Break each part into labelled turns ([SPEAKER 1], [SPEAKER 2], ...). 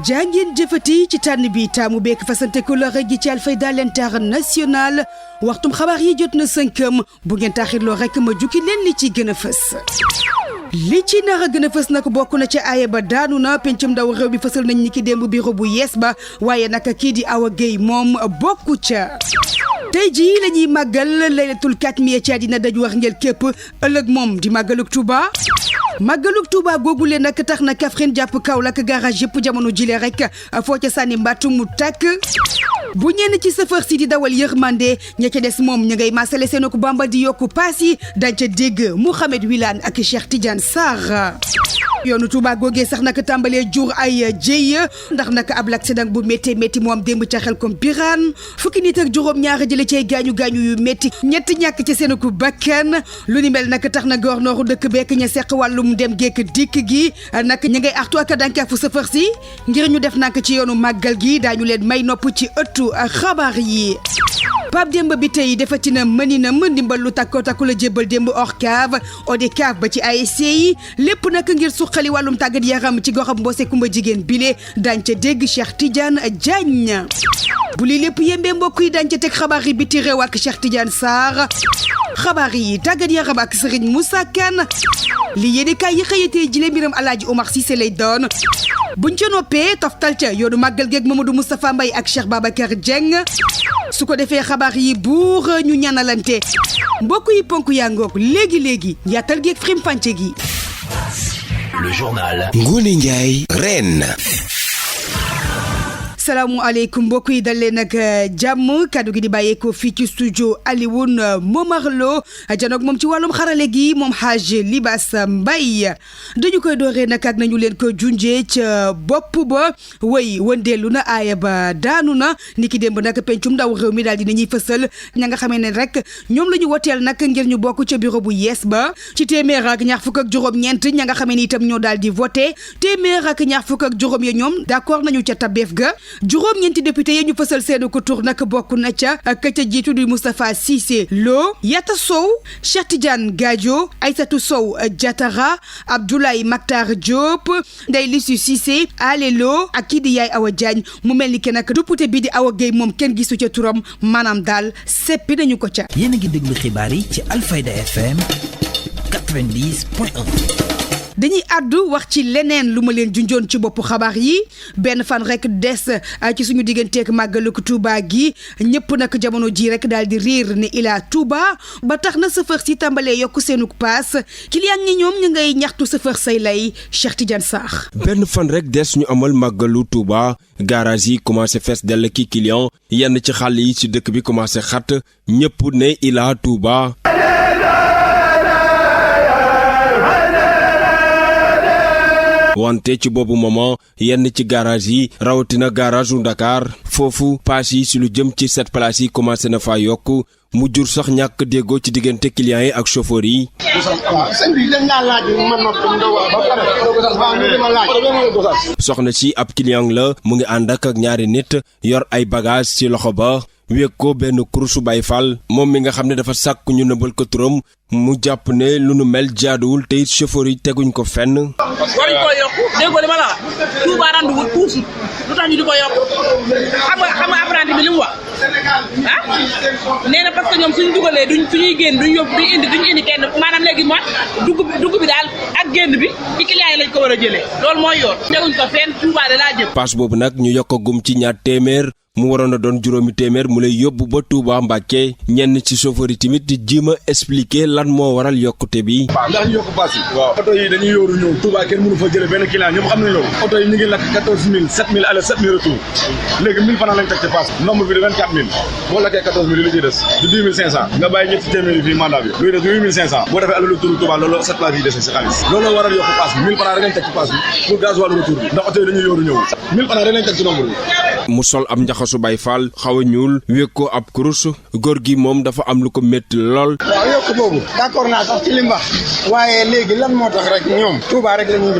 [SPEAKER 1] jàngeen jëfati ci tànn bi taamu beek fasante couleur gi ci Alfayda l'international waxtum xabaar yi jot na 5 bu ngeen taaxirloo rek ma jukki leen li ci gën a fës. li ci nar a gën a fës nag bokk na ca aaye ba daanu na pencum ndaw réew bi fësal nañ ni ki démb bureau bu yees ba waaye nag kii di Awa Gueye moom bokku ca. tey jii la ñuy màggal laylatul katmiya ci àddina daj wax ngel képp ëllëg moom di màggaluk Touba. màggaluk Touba googule nag tax na Kaffrine jàpp Kaolack garage yëpp jamono jile rek foo ca sànni mbàttu mu tàkk. bu ñenn ci safar si di dawal yërmande ña ca des moom ñu ngay maasale seen ko Bamba di yokku paas yi dañ ca dégg Mouhamed Wilane ak Cheikh Tidiane Sarr. yoonu Touba googee sax nag tàmbalee jur ay jéy ndax nag ab l'accident bu métti métti moom démb ca xel comme Birane fukki nit ak juróom ñaar jële cay gaañu gaañu yu métti ñett ñàkk ci seen ko bakkan lu ni mel nag tax na gornooru dëkk bekk ña seq wàllum dem gekk dikk gi nag ñu ngay artu ak dànkaafu safar si ngir ñu def nak ci yoonu màggal gi daañu leen may nopp ci ëttu xabaar yi. Pape Demba bi tey defati na mëninam ndimbal lu takko takku la jébbal démb ORCAV ODCAV ba ci ASC yi lépp nag ngir suqali wàllum tàggat yaram ci goxam Mbossé Kumba jigéen bile dañ ca dégg Cheikh Tidiane Diagne. bu lii lépp yembee mbokk yi dañ ca teg xabaar yi biti réew ak Cheikh Tidiane Sarr xabaar yi tàggat yaram ak Serigne Moussa Kane li yéene kaay yi xëyatee jile mbiram Alaaji Omar Cissé lay doon buñ ca noppee toftal ca yoonu màggal geeg Mamadou Moustapha Mbaye ak Cheikh Babacar Dieng su ko defee xabaar yi buur ñu ñaanalante mbokk yi ponk yaa ngoog léegi-léegi yaatal geeg frim fànce gi.
[SPEAKER 2] Le journal Ngoné Ndiaye Reine.
[SPEAKER 1] salaamualeykum mbokk yi dal leen ak jàmm kaddu gi di bàyyeekoo fii ci studio Alioune Momar Lo janoog moom ci wàllum xarale gi moom Haj Libas Mbaye dañu koy dooree nag ak nañu leen ko junjee ca bopp ba wëy wëndeelu na aaya ba daanu na ni ki démb nag pencum ndaw réew mi daal di nañuy fësal ña nga xamee ne rek ñoom la ñu woteel nag ngir ñu bokk ca bureau bu yees ba ci téeméer ak ñaar fukk ak juróom-ñeent ña nga xamee ni itam ñoo daal di voté téeméer ak ñaar fukk ak juróom ya ñoom d'accord nañu ca tabeef ga juróom-ñeenti député yi ñu fësal seenu ko tur nag bokk na ca ka ca jiitu di Moustapha Cissé Lo Yatta Sow Cheikh Tidiane Gadio Aïssatou Sow Diatara Abdoulaye Mactar Diop Ndeye Lissu Cissé Ale Lo ak kii di Yaay Awa Diagne mu mel ni que nag député bi di Awa Gueye moom kenn gisu ca turam maanaam daal seppi nañu ko ca.
[SPEAKER 2] yéen a ngi déglu xibaar yi ci Alfayda FM 90.1.
[SPEAKER 1] dañuy àddu wax ci leneen lu ma leen junjoon ci boppu xabaar yi benn fan rek des ci suñu digganteeg màggaluk Touba gi ñëpp nag jamono ji rek daal di riir ne Ila Touba ba tax na safar si tàmbalee yokk seenuk paas client ñi ñoom ñu ngay ñaxtu safar say lay Cheikh Tidiane Sarr.
[SPEAKER 3] benn fan rek des ñu amal màggalu Touba garage yi commencé fees dell ki client yenn ci xàll yi ci dëkk bi commencé xat ñëpp ne Ila Touba. wante ci boobu moment yenn ci garage yi rawatina garage u Dakar foofu paas yi si lu jëm ci 7 places yi commencé na faa yokk mu jur sax ñàkk déggoo ci diggante clients yi ak chauffeur yi. soxna si ab client la mu ngi ànd ak ñaari nit yor ay bagage ci loxo ba wéeg ko benn kurusu Baay Faal moom mi nga xam ne dafa sàkk ñu nëbbal ko turam mu jàpp ne lu nu mel jaaduwul te it chauffeur yi teguñ ko fenn.
[SPEAKER 4] waruñ ko yokk déggoo li ma la wax Touba randuwul tuuti lu tax ñu di ko yokk xam nga apprenti bi li mu wax ah nee na parce que ñoom suñu dugalee suñuy génn duñ indi kenn maanaam léegi mooy dugg bi daal ak génn bi ci client yi lañ ko war a jëlee loolu mooy yoon teguñ ko fenn Touba de laa jëm.
[SPEAKER 3] paas boobu nag ñu yokkagum ci ñaar téeméer mu waroon a doon juróomi téeméer mu lay yóbbu ba Touba Mbàkke ñenn ci chauffeur yi tamit di jéem a expliquer lan moo waral yokkute bi.
[SPEAKER 5] ndax ñu yokk paas yi. waaw oto yi dañuy yóoru ñëw Touba kenn mënu fa jëlee benn client ñëpp xam nañ loolu. oto yi ñu ngi lakk 14000 7000 aller 7000 retour léegi 1000 francs lañ teg ci paas nombre bi de 24000 boo lakkee 14000 li ci des du 10500 nga bàyyi ñetti téeméeri fii mandat bi luy des 8500 boo defee aller retour Touba loolu 7 places yi dese si xaalis loolu waral yokk paas bi 1000 francs rek lañ teg ci paas bi pour gasoil retour bi ndax oto yi dañuy yóoru ñëw 1000 francs rek lañ teg ci nombre bi.
[SPEAKER 3] mu sol am njaxas loosu Baay Faal xaw a ñuul wéeg ko ab kurus góor gi moom dafa am lu ko métti lool.
[SPEAKER 6] waaw yokk boobu d'accord naa sax ci li mu wax waaye léegi lan moo tax rek ñoom Touba rek la ñuy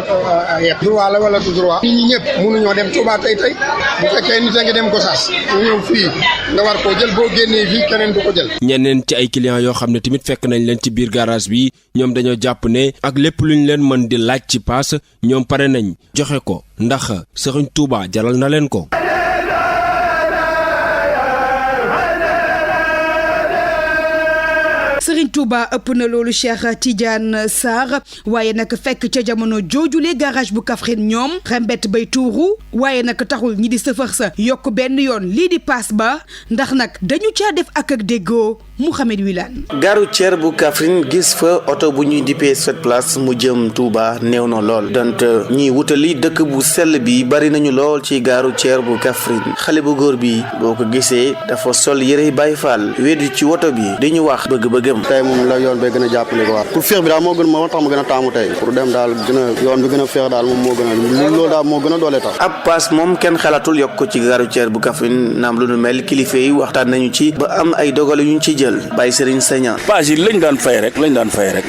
[SPEAKER 6] yeb droit la wala du droit nit ñi ñëpp mënuñoo dem Touba tey bu fekkee nit a ngi dem Gossas ñu ñëw fii nga war koo jël boo génnee fii keneen du ko jël.
[SPEAKER 3] ñeneen ci ay clients yoo xam ne tamit fekk nañ leen ci biir garage bi ñoom dañoo jàpp ne ak lépp luñ leen mën di laaj ci paas ñoom pare nañ joxe ko ndax Sëriñ Touba jaral na leen ko.
[SPEAKER 1] Serigne Touba ëpp na loolu Cheikh Tidiane Sarr waaye nag fekk ca jamono joojule garage bu Kaffrine ñoom rembet bay tuuru waaye nag taxul ñi di sëfër sa yokk benn yoon lii di paas ba ndax nag dañu caa def ak déggoo Mouhamed Wilane.
[SPEAKER 7] gaaru ceer bu Kaffrine gis fa oto bu ñuy dippee 7 places mu jëm Touba néew na lool donte ñiy wutali dëkk bu sell bi bari nañu lool ci gaaru ceer bu Kaffrine xale bu góor bi boo ko gisee dafa sol yërey Baay Faal weddi ci woto bi dañu wax bëgg-bëggam.
[SPEAKER 8] tey moom la yoon bee gën a jàppale ko pour féex bi daal moo tax ma gën a taamu tey pour dem daal gën a yoon bi gën a féex daal moom moo gën a loolu daal moo gën a doole tax.
[SPEAKER 7] ab paas moom kenn xalatul yokk ko ci gaaru ceer bu Kaffrine naam lu nu mel kilifa yi waxtaan nañu ci ba am ay dogal yu ñu ci jël Baye Serigne Sagna.
[SPEAKER 9] paas yi lañ daan fay rek.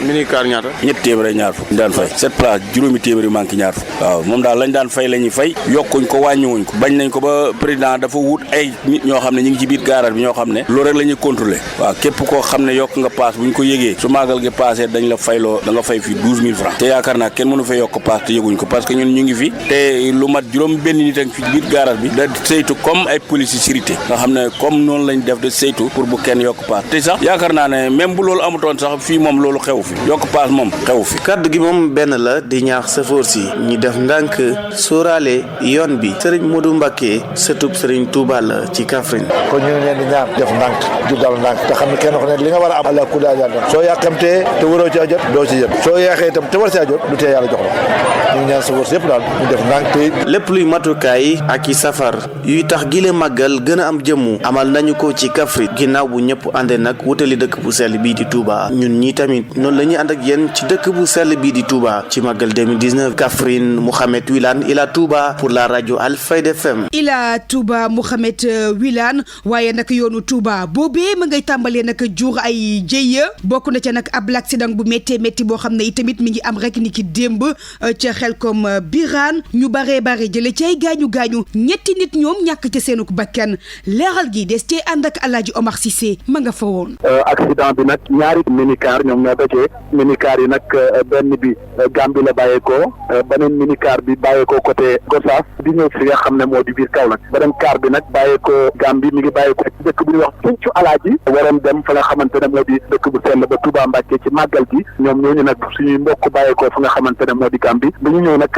[SPEAKER 8] minicar ñaata.
[SPEAKER 9] ñett téeméer ñaar fukk. daan fay 7 places juróomi téeméer yu manqué ñaar fukk. waaw moom daal lañ daan fay la ñuy fay yokkuñ ko wàññiwuñ ko bañ nañ ko ba président dafa wut ay nit ñoo xam ne ñu ngi ci biir garage bi ñoo xam ne loolu rek la ñuy contrôler waaw képp koo xam ne yokk nga paas buñ ko yëgee su maagal gi passé dañ la fayloo da nga fay fi 12 000 francs te yaakaar naa kenn mënu fa yokk paas te yëguñ ko parce que ñun ñu ngi fi te lu mat juróom benn nit ak fi biir garage bi da saytu comme ay police sécurité nga xam ne comme noonu lañ def de saytu pour bu kenn yokk paas te sax yaakaar naa ne même bu loolu amutoon sax fii moom loolu xew fi yokk paas moom xew fi.
[SPEAKER 7] kaddu gi moom benn la di ñaax safoor si ñi def ndànk sóoraale yoon bi Serigne Modou Mbacké sëtub Serigne Touba la ci Kaffrine.
[SPEAKER 10] kon ñu ngi leen di ñaan def ndànk jugal ndànk te xam ne kenn ku ne li nga war a am ala ku daa soo yàkkamtee te waroo caa jot doo ci jot soo yeexee itam te war caa jot du tee yàlla jox la ñu ngi ñaan safoor si yëpp daal ñu def ndànk te
[SPEAKER 7] lépp luy matukaay ak i safar yuy tax gile màggal gën a am jëmmu amal nañu ko ci Kaffrine ginnaaw bu ñëpp àndee nag wutali dëkk bu sell bii di Touba ñun ñi tamit noonu la ñuy ànd ak yéen ci dëkk bu sell bii di Touba ci màggal 2019 Kaffrine Mouhamed Wilane ila Touba pour la rajo Alfayda FM.
[SPEAKER 1] ila Touba Mouhamed Wilane waaye nag yoonu Touba boobee ma ngay tàmbalee nag jur ay jëye bokk na ca nag ab accident bu méttee métti boo xam ne itamit mi ngi am rek ni ki démb ca Xelkom Birane ñu bare jële ci ay gaañu ñetti nit ñoom ñàkk ca seenuk bakkan leeral gi des cee ànd ak Alaaji Omar Cissé ma nga fa woon.
[SPEAKER 11] accident bi nag ñaari minicar ñoom ñoo dajee minicar yi nag benn bi Gambie la bàyyeekoo beneen minicar bi bàyyeekoo côté Gossas di ñëw fi nga xam ne moo di biir Kaolack beneen car bi nag bàyyeekoo Gambie mi ngi bàyyeekoo ci dëkk bu ñuy wax Sinthiou Alaaji waroon dem fa nga xamante ne moo di dëkk bu sell ba Touba Mbacké ci màggal gi ñoom ñooñu nag suñuy mbokk bàyyeekoo fa nga xamante ne moo di Gambie bi ñu ñëw nag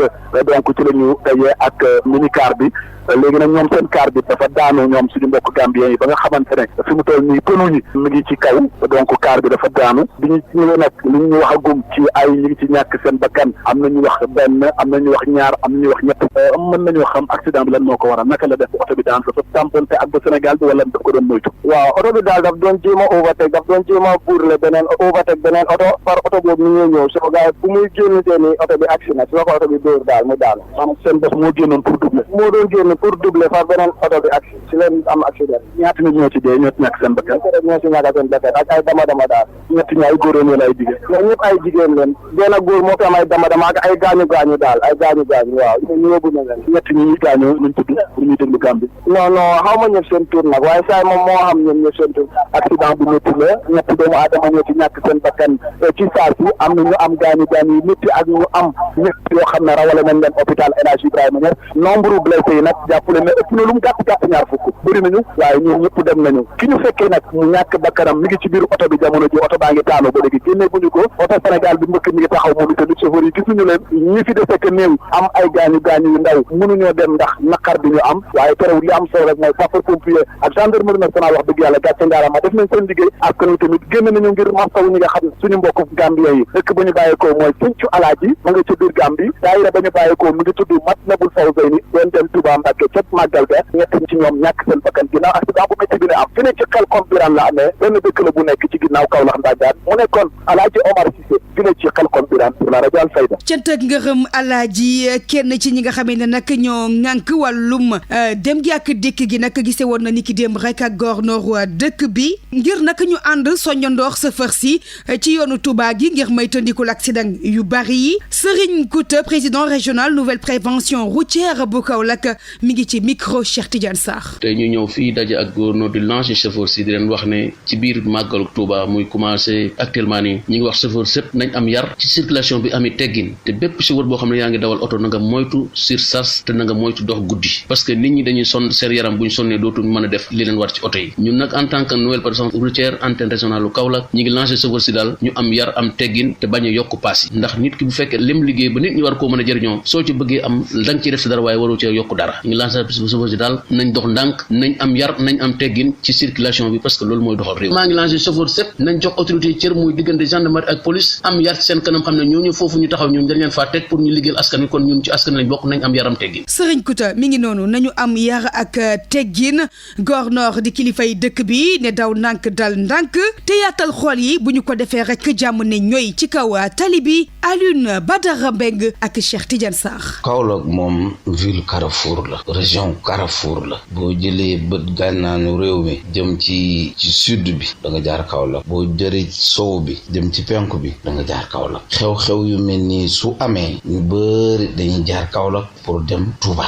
[SPEAKER 11] donc ci la ñu dajee ak minicar bi léegi nag ñoom seen car bi dafa daanu ñoom suñu mbokk gambien yi ba nga xamante ne fi mu toll nii pënu ñi mi ngi ci kaw donc car bi dafa daanu bi ñu ñëwee nag li ñu wax agum ci ay ñi ngi ci ñàkk seen bakkan am na ñu wax benn am na ñu wax ñaar am na ñu wax ñett mën nañoo xam accident bi lan moo ko waral naka la def oto bi daan dafa tamponte ak ba Sénégal bi wala daf ko doon moytu.
[SPEAKER 12] waaw oto bi daal daf doon jéem a overtake daf doon jéem a bourler beneen overtake beneen oto par oto boobu ni ñuy ñëw soo gars yi fu muy génn seen i oto bi accident si la ko oto bi dóor daal mu daanu maanaam
[SPEAKER 11] seen bos moo génnoon pour doubler
[SPEAKER 12] moo doon génn pour doubler far beneen oto bi ak si leen am accident.
[SPEAKER 11] ñaata nit ñoo ci dee ñoo ci ñàkk seen bakkan
[SPEAKER 12] ñoo ci ñàkk seen bakkan ak ay dama daal
[SPEAKER 11] ñett ñi ay góor wala ay jigéen
[SPEAKER 12] ñoom ñëpp ay jigéen leen benn góor moo fi am ay dama ak ay gaañu daal ay gaañu waaw ñu yóbbu na leen
[SPEAKER 11] ñett ñi gaañoo nuñ tudd pour ñuy déglu Gambie
[SPEAKER 12] non xaw ma ñëpp seen tur nag waaye saay moom moo xam ñoom ñëpp seen tur
[SPEAKER 11] accident bu métti la ñett doomu aadama ñoo ci ñàkk seen bakkan ci saa si am na ñu am gaañu yu métti ak ñu am ñett yoo xam ne rawale nañ leen hôpital El Hadji Ibrahima Niass nombre blessé yi nag jàppale ne ëpp na lu mu gàtt ñaar fukk bëri nañu waaye ñoom ñëpp dem nañu ki ñu fekkee nag mu ñàkk bakkanam mi ngi ci biir oto bi jamono ji oto baa ngi taanu ba léegi génne buñu ko oto Sénégal bi mbëkk mi ngi taxaw moom itamit chauffeur yi gisuñu leen ñi fi dese que néew am ay gaañu yu ndaw mënuñoo dem ndax naqar bi ñu am waaye terewul li am solo rek mooy sapeur pompier ak gendarmerie nationale wax dëgg yàlla gàcce ngaarama def nañ seen liggéey askan wi tamit génn nañu ngir masawu ñi nga xam ne suñu mbokk Gambien yi dëkk ba ñu bàyyeekoo mooy Sinthiou Alaaji ma nga ci biir Gambie bi daayira ba ñu bàyyeekoo mu ngi tudd Matlaboul Fawzayni doon dem Touba Mbacké ca màggal ga ñett ci ñoom ñàkk seen bakkan ginnaaw accident bu métti bi ne am fi ne ci Xelkom Birane la amee benn dëkk la bu nekk ci ginnaaw Kaolack Ndangaan mu nekkoon Alaaji Omar Cissé fi ne ci Xelkom Birane pour la rajo Alfayda.
[SPEAKER 1] cant ak ngërëm Alaaji kenn ci ñi nga xamee ne nag ñoo ŋànk wàllum dem gi ak dikk gi nag gisee woon na ni ki démb rek ak gornoor dëkk bi ngir nag ñu ànd soññandoor safar si ci yoonu Touba gi ngir moytandiku accident yu bari yi Serigne Kouta président régional nouvelle prévention routière bu Kaolack mi ngi ci micro Cheikh Tidiane Sarr.
[SPEAKER 13] tey ñu ñëw fii daje ak gouverneur di lancer chauffeur si di leen wax ne ci biir màggalu Touba muy commencé actuellement nii ñi ngi wax chauffeur sëpp nañ am yar ci circulation bi ami teggin te bépp chauffeur boo xam ne yaa ngi dawal oto na nga moytu sursas te na nga moytu dox guddi parce que nit ñi dañuy sonn seen yaram bu ñu sonnee dootuñ mën a def li leen war ci oto yi ñun nag en tant que nouvelle prévention routière antenne régionale lu Kaolack ñi ngi lancer chauffeur si daal ñu am yar am teggin te bañ a yokk paas yi ndax nit ki bu fekkee lim liggéey ba nit ñi war koo mën a jëriñoo soo ci bëggee am da nga ciy def si dara waaye waroo ci yokk dara ñu ngi lancer chauffeur si daal nañ dox ndànk nañ am yar nañ am teggin ci circulation bi parce que loolu mooy doxal réew maa ngi lancer chauffeur sëpp nañ jox autorité yi cër muy diggante gendarmerie ak police am yar ci seen kanam xam ne ñooñu foofu ñu taxaw ñoom dañ leen faa teg pour ñu liggéeyal askan wi kon ñun ci askan lañ bokk nañ am yaram teggin.
[SPEAKER 1] Serigne Kouta mi ngi noonu nañu am yar ak teggin gornoor di kilifay dëkk bi ne daw ndànk dal ndànk te yaatal xool yi bu ñu ko defee rek jàmm ne ñooy ci kaw tali bi Alioune Badara Mbeng ak Cheikh Tidiane Sarr.
[SPEAKER 14] Kaolack moom ville Carrefour la région Carrefour la boo jëlee bët gànnaanu réew mi jëm ci sud bi da nga jaar Kaolack boo jëlee sow bi jëm ci penku bi da nga jaar Kaolack xew-xew yu mel nii su amee ñu bëri dañuy jaar Kaolack pour dem Touba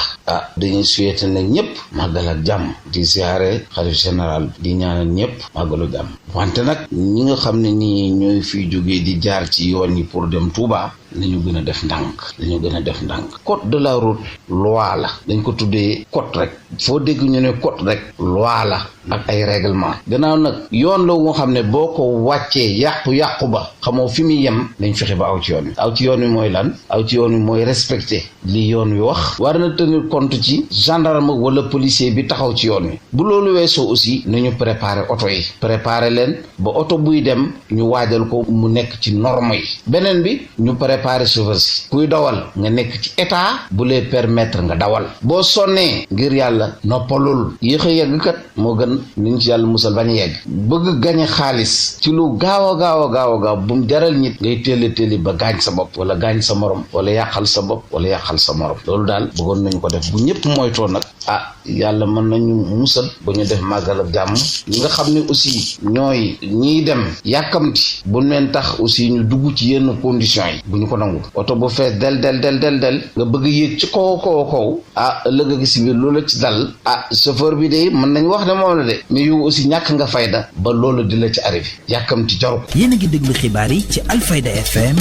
[SPEAKER 14] dañuy souhaiter nag ñëpp màggal ak jàmm di siyaare xalif général di ñaanal ñëpp màggalu jàmm wante nag ñi nga xam ne nii ñooy fiy jógee di jaar ci yoon yi pour dem Touba nañu gën a def ndànk code de la route loi la dañ ko tuddee code rek foo dégg ñu ne code rek loi la ak ay règlement gannaaw nag yoon la moo xam ne boo ko wàccee yàqu ba xamoo fi muy yem dañ fexe ba aw ci yoon wi mooy lan aw ci yoon wi mooy respecté li yoon wi wax war na tenir compte ci gendarme wala policier bi taxaw ci yoon wi bu loolu weesoo aussi nañu préparer oto yi préparer leen ba oto buy dem ñu waajal ko mu nekk ci norme yi beneen bi ñu préparer chauffeur si kuy dawal nga nekk ci état bu lay permettre nga dawal boo sonnee ngir yàlla noppalul yéex a yegg kat moo gën niñ ci yàlla musal bañ a yegg bëgg gañe xaalis ci lu gaaw a bu mu jaral nit ngay téeli ba gaañ sa bopp wala gaañ sa morom wala yàqal sa bopp wala yàqal sa morom loolu daal bëggoon nañu ko def bu ñëpp moytoo nag yàlla mën nañu musal ba ñu def màggal ak jàmm ñi nga xam ne aussi ñooy ñiy dem yàkkamti bu leen tax aussi ñu dugg ci yenn conditions yi bu ñu ko nangu oto bu fees del nga bëgg yéeg ci kaw ëllëg gi si biir loolu ci dal chauffeur bi de mën nañ wax ne moom la de mais yow aussi ñàkk nga fayda ba loolu di la ci arrivé yàkkamti jaru ko.
[SPEAKER 2] Yéen a ngi déglu xibaar yi ci Alfayda FM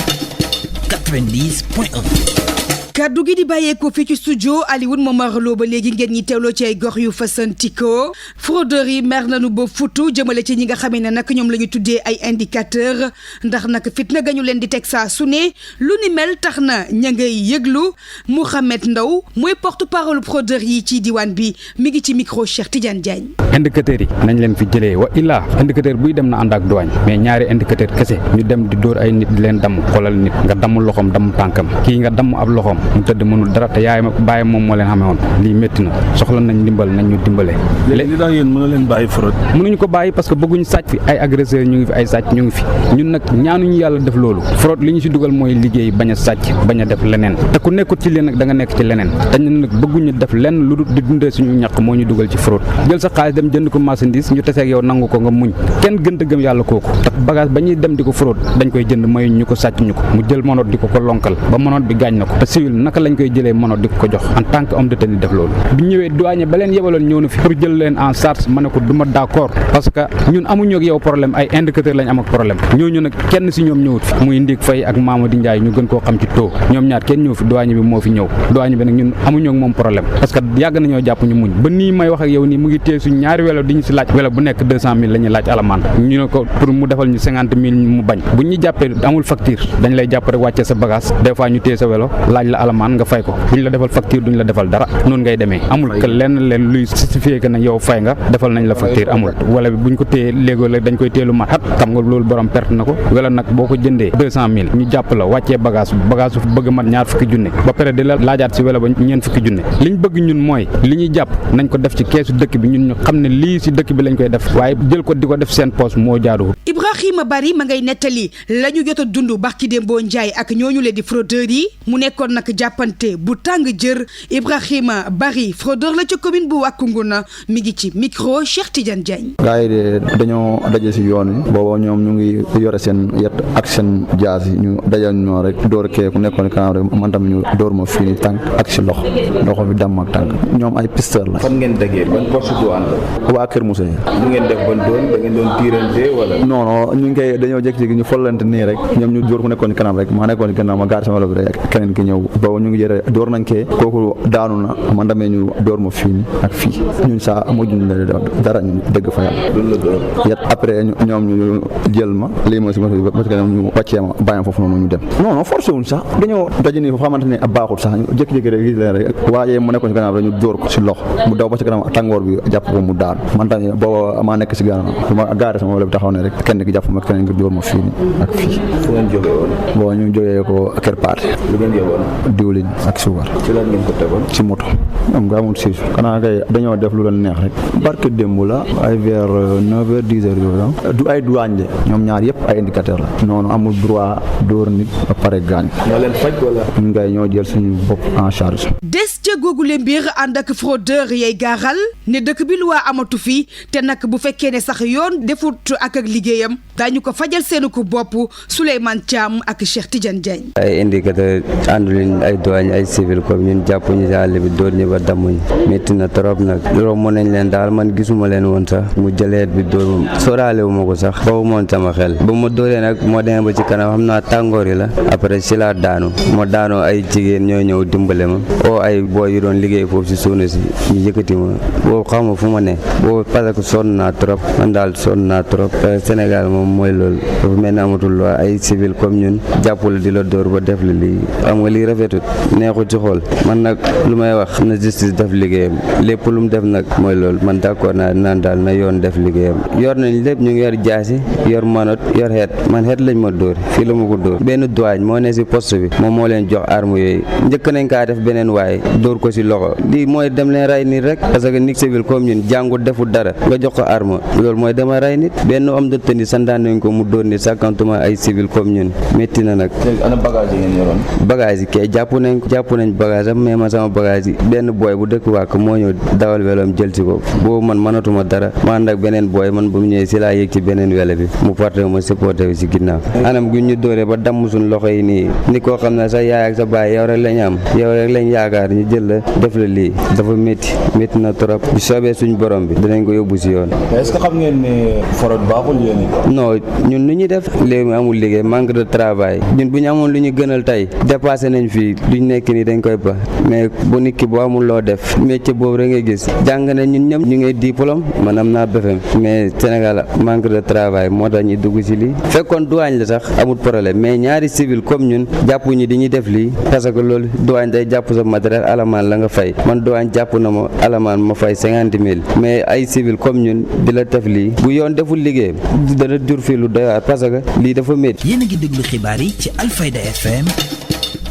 [SPEAKER 2] 90.1.
[SPEAKER 1] kaddu gi di bàyyeekoo fii ci studio Alioune Momar Lo ba léegi ngeen ñi teewloo ci ay gox yu fasantikoo fraudeurs yi mer nañu ba futu jëmale ci ñi nga xamee ne nag ñoom la ñu tuddee ay indicateur ndax nag fitna gañu leen di teg saa su ne lu ni mel tax na ña ngay yëglu Mouhamed Ndaw mooy porte parole fraudeurs yi ci diwaan bi mi ngi ci micro Cheikh Tidiane Diagne.
[SPEAKER 15] indicateurs yi nañ leen fi jëlee wa illaa indicateur buy dem na ànd ak douane mais ñaari indicateur kese ñu dem di dóor ay nit di leen damm xoolal nit nga damm loxoom damm tànkam kii nga damm ab loxoom mu tëdd mënul dara te yaay ma bàyyi moom moo leen xamee woon lii métti na soxla nañ ndimbal nañ ñu dimbale.
[SPEAKER 16] léegi daal yéen mën leen bàyyi fraude.
[SPEAKER 15] mënuñu ko bàyyi parce que bëgguñu sàcc fi ay agresseurs ñu ngi fi ay sàcc ñu ngi fi ñun nag ñaanuñu yàlla def loolu fraude li ñu si dugal mooy liggéey bañ a sàcc bañ a def leneen te ku nekkut ci leen nag da nga nekk ci leneen te ñun nag bëgguñu def lenn lu di dundee suñu ñàkk moo ñu dugal ci fraude jël sa xaalis dem jënd ko marchandise ñu teseeg yow nangu ko nga muñ kenn gënta gëm yàlla kooku te bagage ba ñuy dem di ko fraude dañ koy jënd mayuñ ñu ko sàcc ñu ko mu jël monoot di ko lonkal ba monoot bi gaañ na ko te civil naka lañ koy jëlee monoot di ko jox en tant que homme de tenue def loolu bi ñëwee douane ba leen yebaloon ñëw na fi pour jël leen en charge ma ne ko du ma d'accord parce que ñun amuñu ak yow problème ay indicateur lañ am ak problème ñooñu nag kenn si ñoom ñëwut fi muy Ndik Faye ak Mamadou Ndiaye ñu gën koo xam ci taux ñoom ñaar kenn ñëw fi douane bi moo fi ñëw douane bi nag ñun amuñu ak moom problème parce que yàgg nañoo jàpp ñu muñ ba nii may wax ak yow nii mu ngi téye suñ ñaari welo di ñu si laaj welo bu nekk 200 000 la ñuy laaj alamaan ñu ne ko pour mu defal ñu 50 000 mu bañ bu ñu jàppee amul facture dañ lay jàpp rek wàccee sa bagage des fois ñu téye sa welo laaj la alamaan nga fay ko duñ la defal facture duñ la defal dara noonu ngay demee amul que lenn leen luy justifier que ne yow fay nga defal nañ la facture amul wala bi buñ ko téye léegoo la dañ koy teelu mat xam nga loolu borom perte na ko wala nag boo ko jëndee 200 000 ñu jàpp la wàccee bagage bëgg mat ñaar fukki junne ba pare di la laajaat si wala ba ñeent fukki junne liñ bëgg ñun mooy li ñuy jàpp nañ ko def ci keesu dëkk bi ñun ñu xam ne lii si dëkk bi lañ koy def waaye jël ko di ko def seen poche moo jaaduwul.
[SPEAKER 1] Ibrahima Bari ma ngay nettali la ñu jot a dund barki Dembo Ndiaye ak ñooñu leen di fraudeurs yi mu nekkoon nag jàppante bu tàng jër Ibrahima Bari fraudeur la ca commune bu Wakunguna mi ngi ci micro Cheikh Tidiane Diagne.
[SPEAKER 17] gars yi de dañoo daje si yoon wi booba ñoom ñu ngi yore seen yet ak seen jaas yi ñu dajal ñoo rek dóor kee ku nekkoon kanam rek man tam ñu dóor ma fii ni tànk ak si loxo bi damm ak tànk ñoom ay pisteur la.
[SPEAKER 18] fan ngeen dajee ban poste douane la.
[SPEAKER 17] waa Kër Moussa yi.
[SPEAKER 18] lu ngeen def ban doon da ngeen doon tiirante wala.
[SPEAKER 17] non ñu ngi koy dañoo jékki-jékki ñu follante nii rek ñoom ñu dóor ku nekkoon kanam rek maa nekkoon kanam ma gaar sama loxo bi rek keneen ki ñëw boobu ñu ngi jëre dóor nañ kee kooku daanu na man damee ñu dóor ma fii ni ak fii ñun saa amuñu dara ñu dëgg fa yàlla yet après ñoom ñu jël ma lii mooy si moto bi parce que ñu wàccee ma bàyyi foofu noonu ñu dem non forcé wuñ sax dañoo daje nii fa xamante ne ab baaxul sax jékki-jékki rek gis leen rek waaye mu nekkoon si gannaaw rek ñu dóor ko si loxo mu daw ba si kanam tàngoor bi jàpp ko mu daan man tamit booba maa nekk si gannaaw su ma gaare sama wala bi taxaw ne rek kenn ki jàpp ma keneen ki dóor ma fii ak fii
[SPEAKER 18] fu ngeen jógee woon
[SPEAKER 17] bon ñu jógee ko Kër Paate
[SPEAKER 18] lu ngeen yóbboon
[SPEAKER 17] diwlin ak suukar
[SPEAKER 18] ci lan ngeen ko tegoon
[SPEAKER 17] ci moto ñoom nga amul siis xanaa kay dañoo def lu leen neex rek barke démb la ay vers 9h 10h yooyu du ay douane de ñoom ñaar yëpp ay indicateur la noonu amul droit dóor nit ba pare gaañ
[SPEAKER 18] ñoo leen faj wala
[SPEAKER 17] ñun ngay ñoo jël suñu bopp en charge
[SPEAKER 1] des ca googule mbir ànd ak fraudeur yay gaaral ne dëkk bi lu waa amatu fi te nag bu fekkee ne sax yoon defut ak liggéeyam daañu ko fajal seenu ko bopp Souleymane Thiam ak Cheikh Tidiane Diagne.
[SPEAKER 19] ay indicateur ànduliñ ay douane ay civil comme ñun jàpp ñu si àll bi dóor ñu ba dammuñ métti na trop nag romb nañ leen daal man gisuma leen woon sax mu jëleet bi dóor moom sóoraale wu ma ko sax boobu moon sama xel ba ma dóoree nag moo demee ba ci kanam xam naa tàngoor yi la après si laa daanu moo daanoo ay jigéen ñoo ñëw dimbale ma oo ay booy yu doon liggéey foofu si suuna si ñu yëkkati ma boobu xam ma fu ma ne boobu parce que sonn naa trop man daal sonn naa trop Sénégal moom mooy loolu dafa mel ni amatul loi ay civil comme ñun jàppale di la dóor ba def la lii xam nga lii rafetut neexut ci xool man nag lu may wax na justice def liggéeyam lépp lu mu def nag mooy loolu man d'accord naa naan daal na yoon def liggéeyam yor nañ lépp ñu ngi yor jaasi yor manot yor xeet man xeet lañ ma dóor fii la ma ko dóor benn douane moo ne si poste bi moom moo leen jox arme yooyu njëkk nañ kaa def beneen waaye dóor ko si loxo lii mooy dem leen rey nit rek parce que nit civil comme ñun jàngut defut dara nga jox ko arme loolu mooy dama rey nit benn homme de tenue sandaan nañ ko mu dóor nit sàkkantuma ay civil comme ñun métti na nag.
[SPEAKER 18] léegi ana bagage yi ngeen yoroon.
[SPEAKER 19] bagage yi kay jàpp nañ bagage am mais ma sama bagage yi benn booy bu dëkk wàkk moo ñëw dawal weloom jël si ko boobu man mënatuma dara ma ànd ak beneen booy man bu mu ñëwee si laa yëg ci beneen wele bi mu porté ma supporté bi si ginnaaw anam gi ñu dóoree ba damm suñ loxo yi nii ni koo xam ne sa yaay ak sa baay yow rek lañ am yow rek lañ yaakaar ñu jël la def la lii dafa métti na trop bu soobee suñ borom bi dinañ ko yóbbu si yoon.
[SPEAKER 18] est-ce que xam ngeen ne forot baaxul yéen
[SPEAKER 19] non ñun lu ñuy def léegi mu amul liggéey manque de travail ñun bu ñu amoon lu ñu gënal tey dépassé nañ fii duñ nekk nii dañ koy ba mais bu nit ki boo amul loo def métier boobu rek ngay gis jàng na ñun ñëpp ñu ngi diplôme man am naa BFEM mais Sénégal manque de travail moo tax ñu dugg si lii fekkoon douane la sax amul problème mais ñaari civil comme ñun jàpp ñu di ñuy def lii parce que loolu douane day jàpp sa matériel alamaan la nga fay man douane jàpp na ma alamaan ma fay 50 000 mais ay civil comme ñun di la def lii bu yoon deful liggéey dana jur fii lu doy waar parce que lii dafa métti.
[SPEAKER 2] yéen a ngi déglu xibaar yi ci Alfayda FM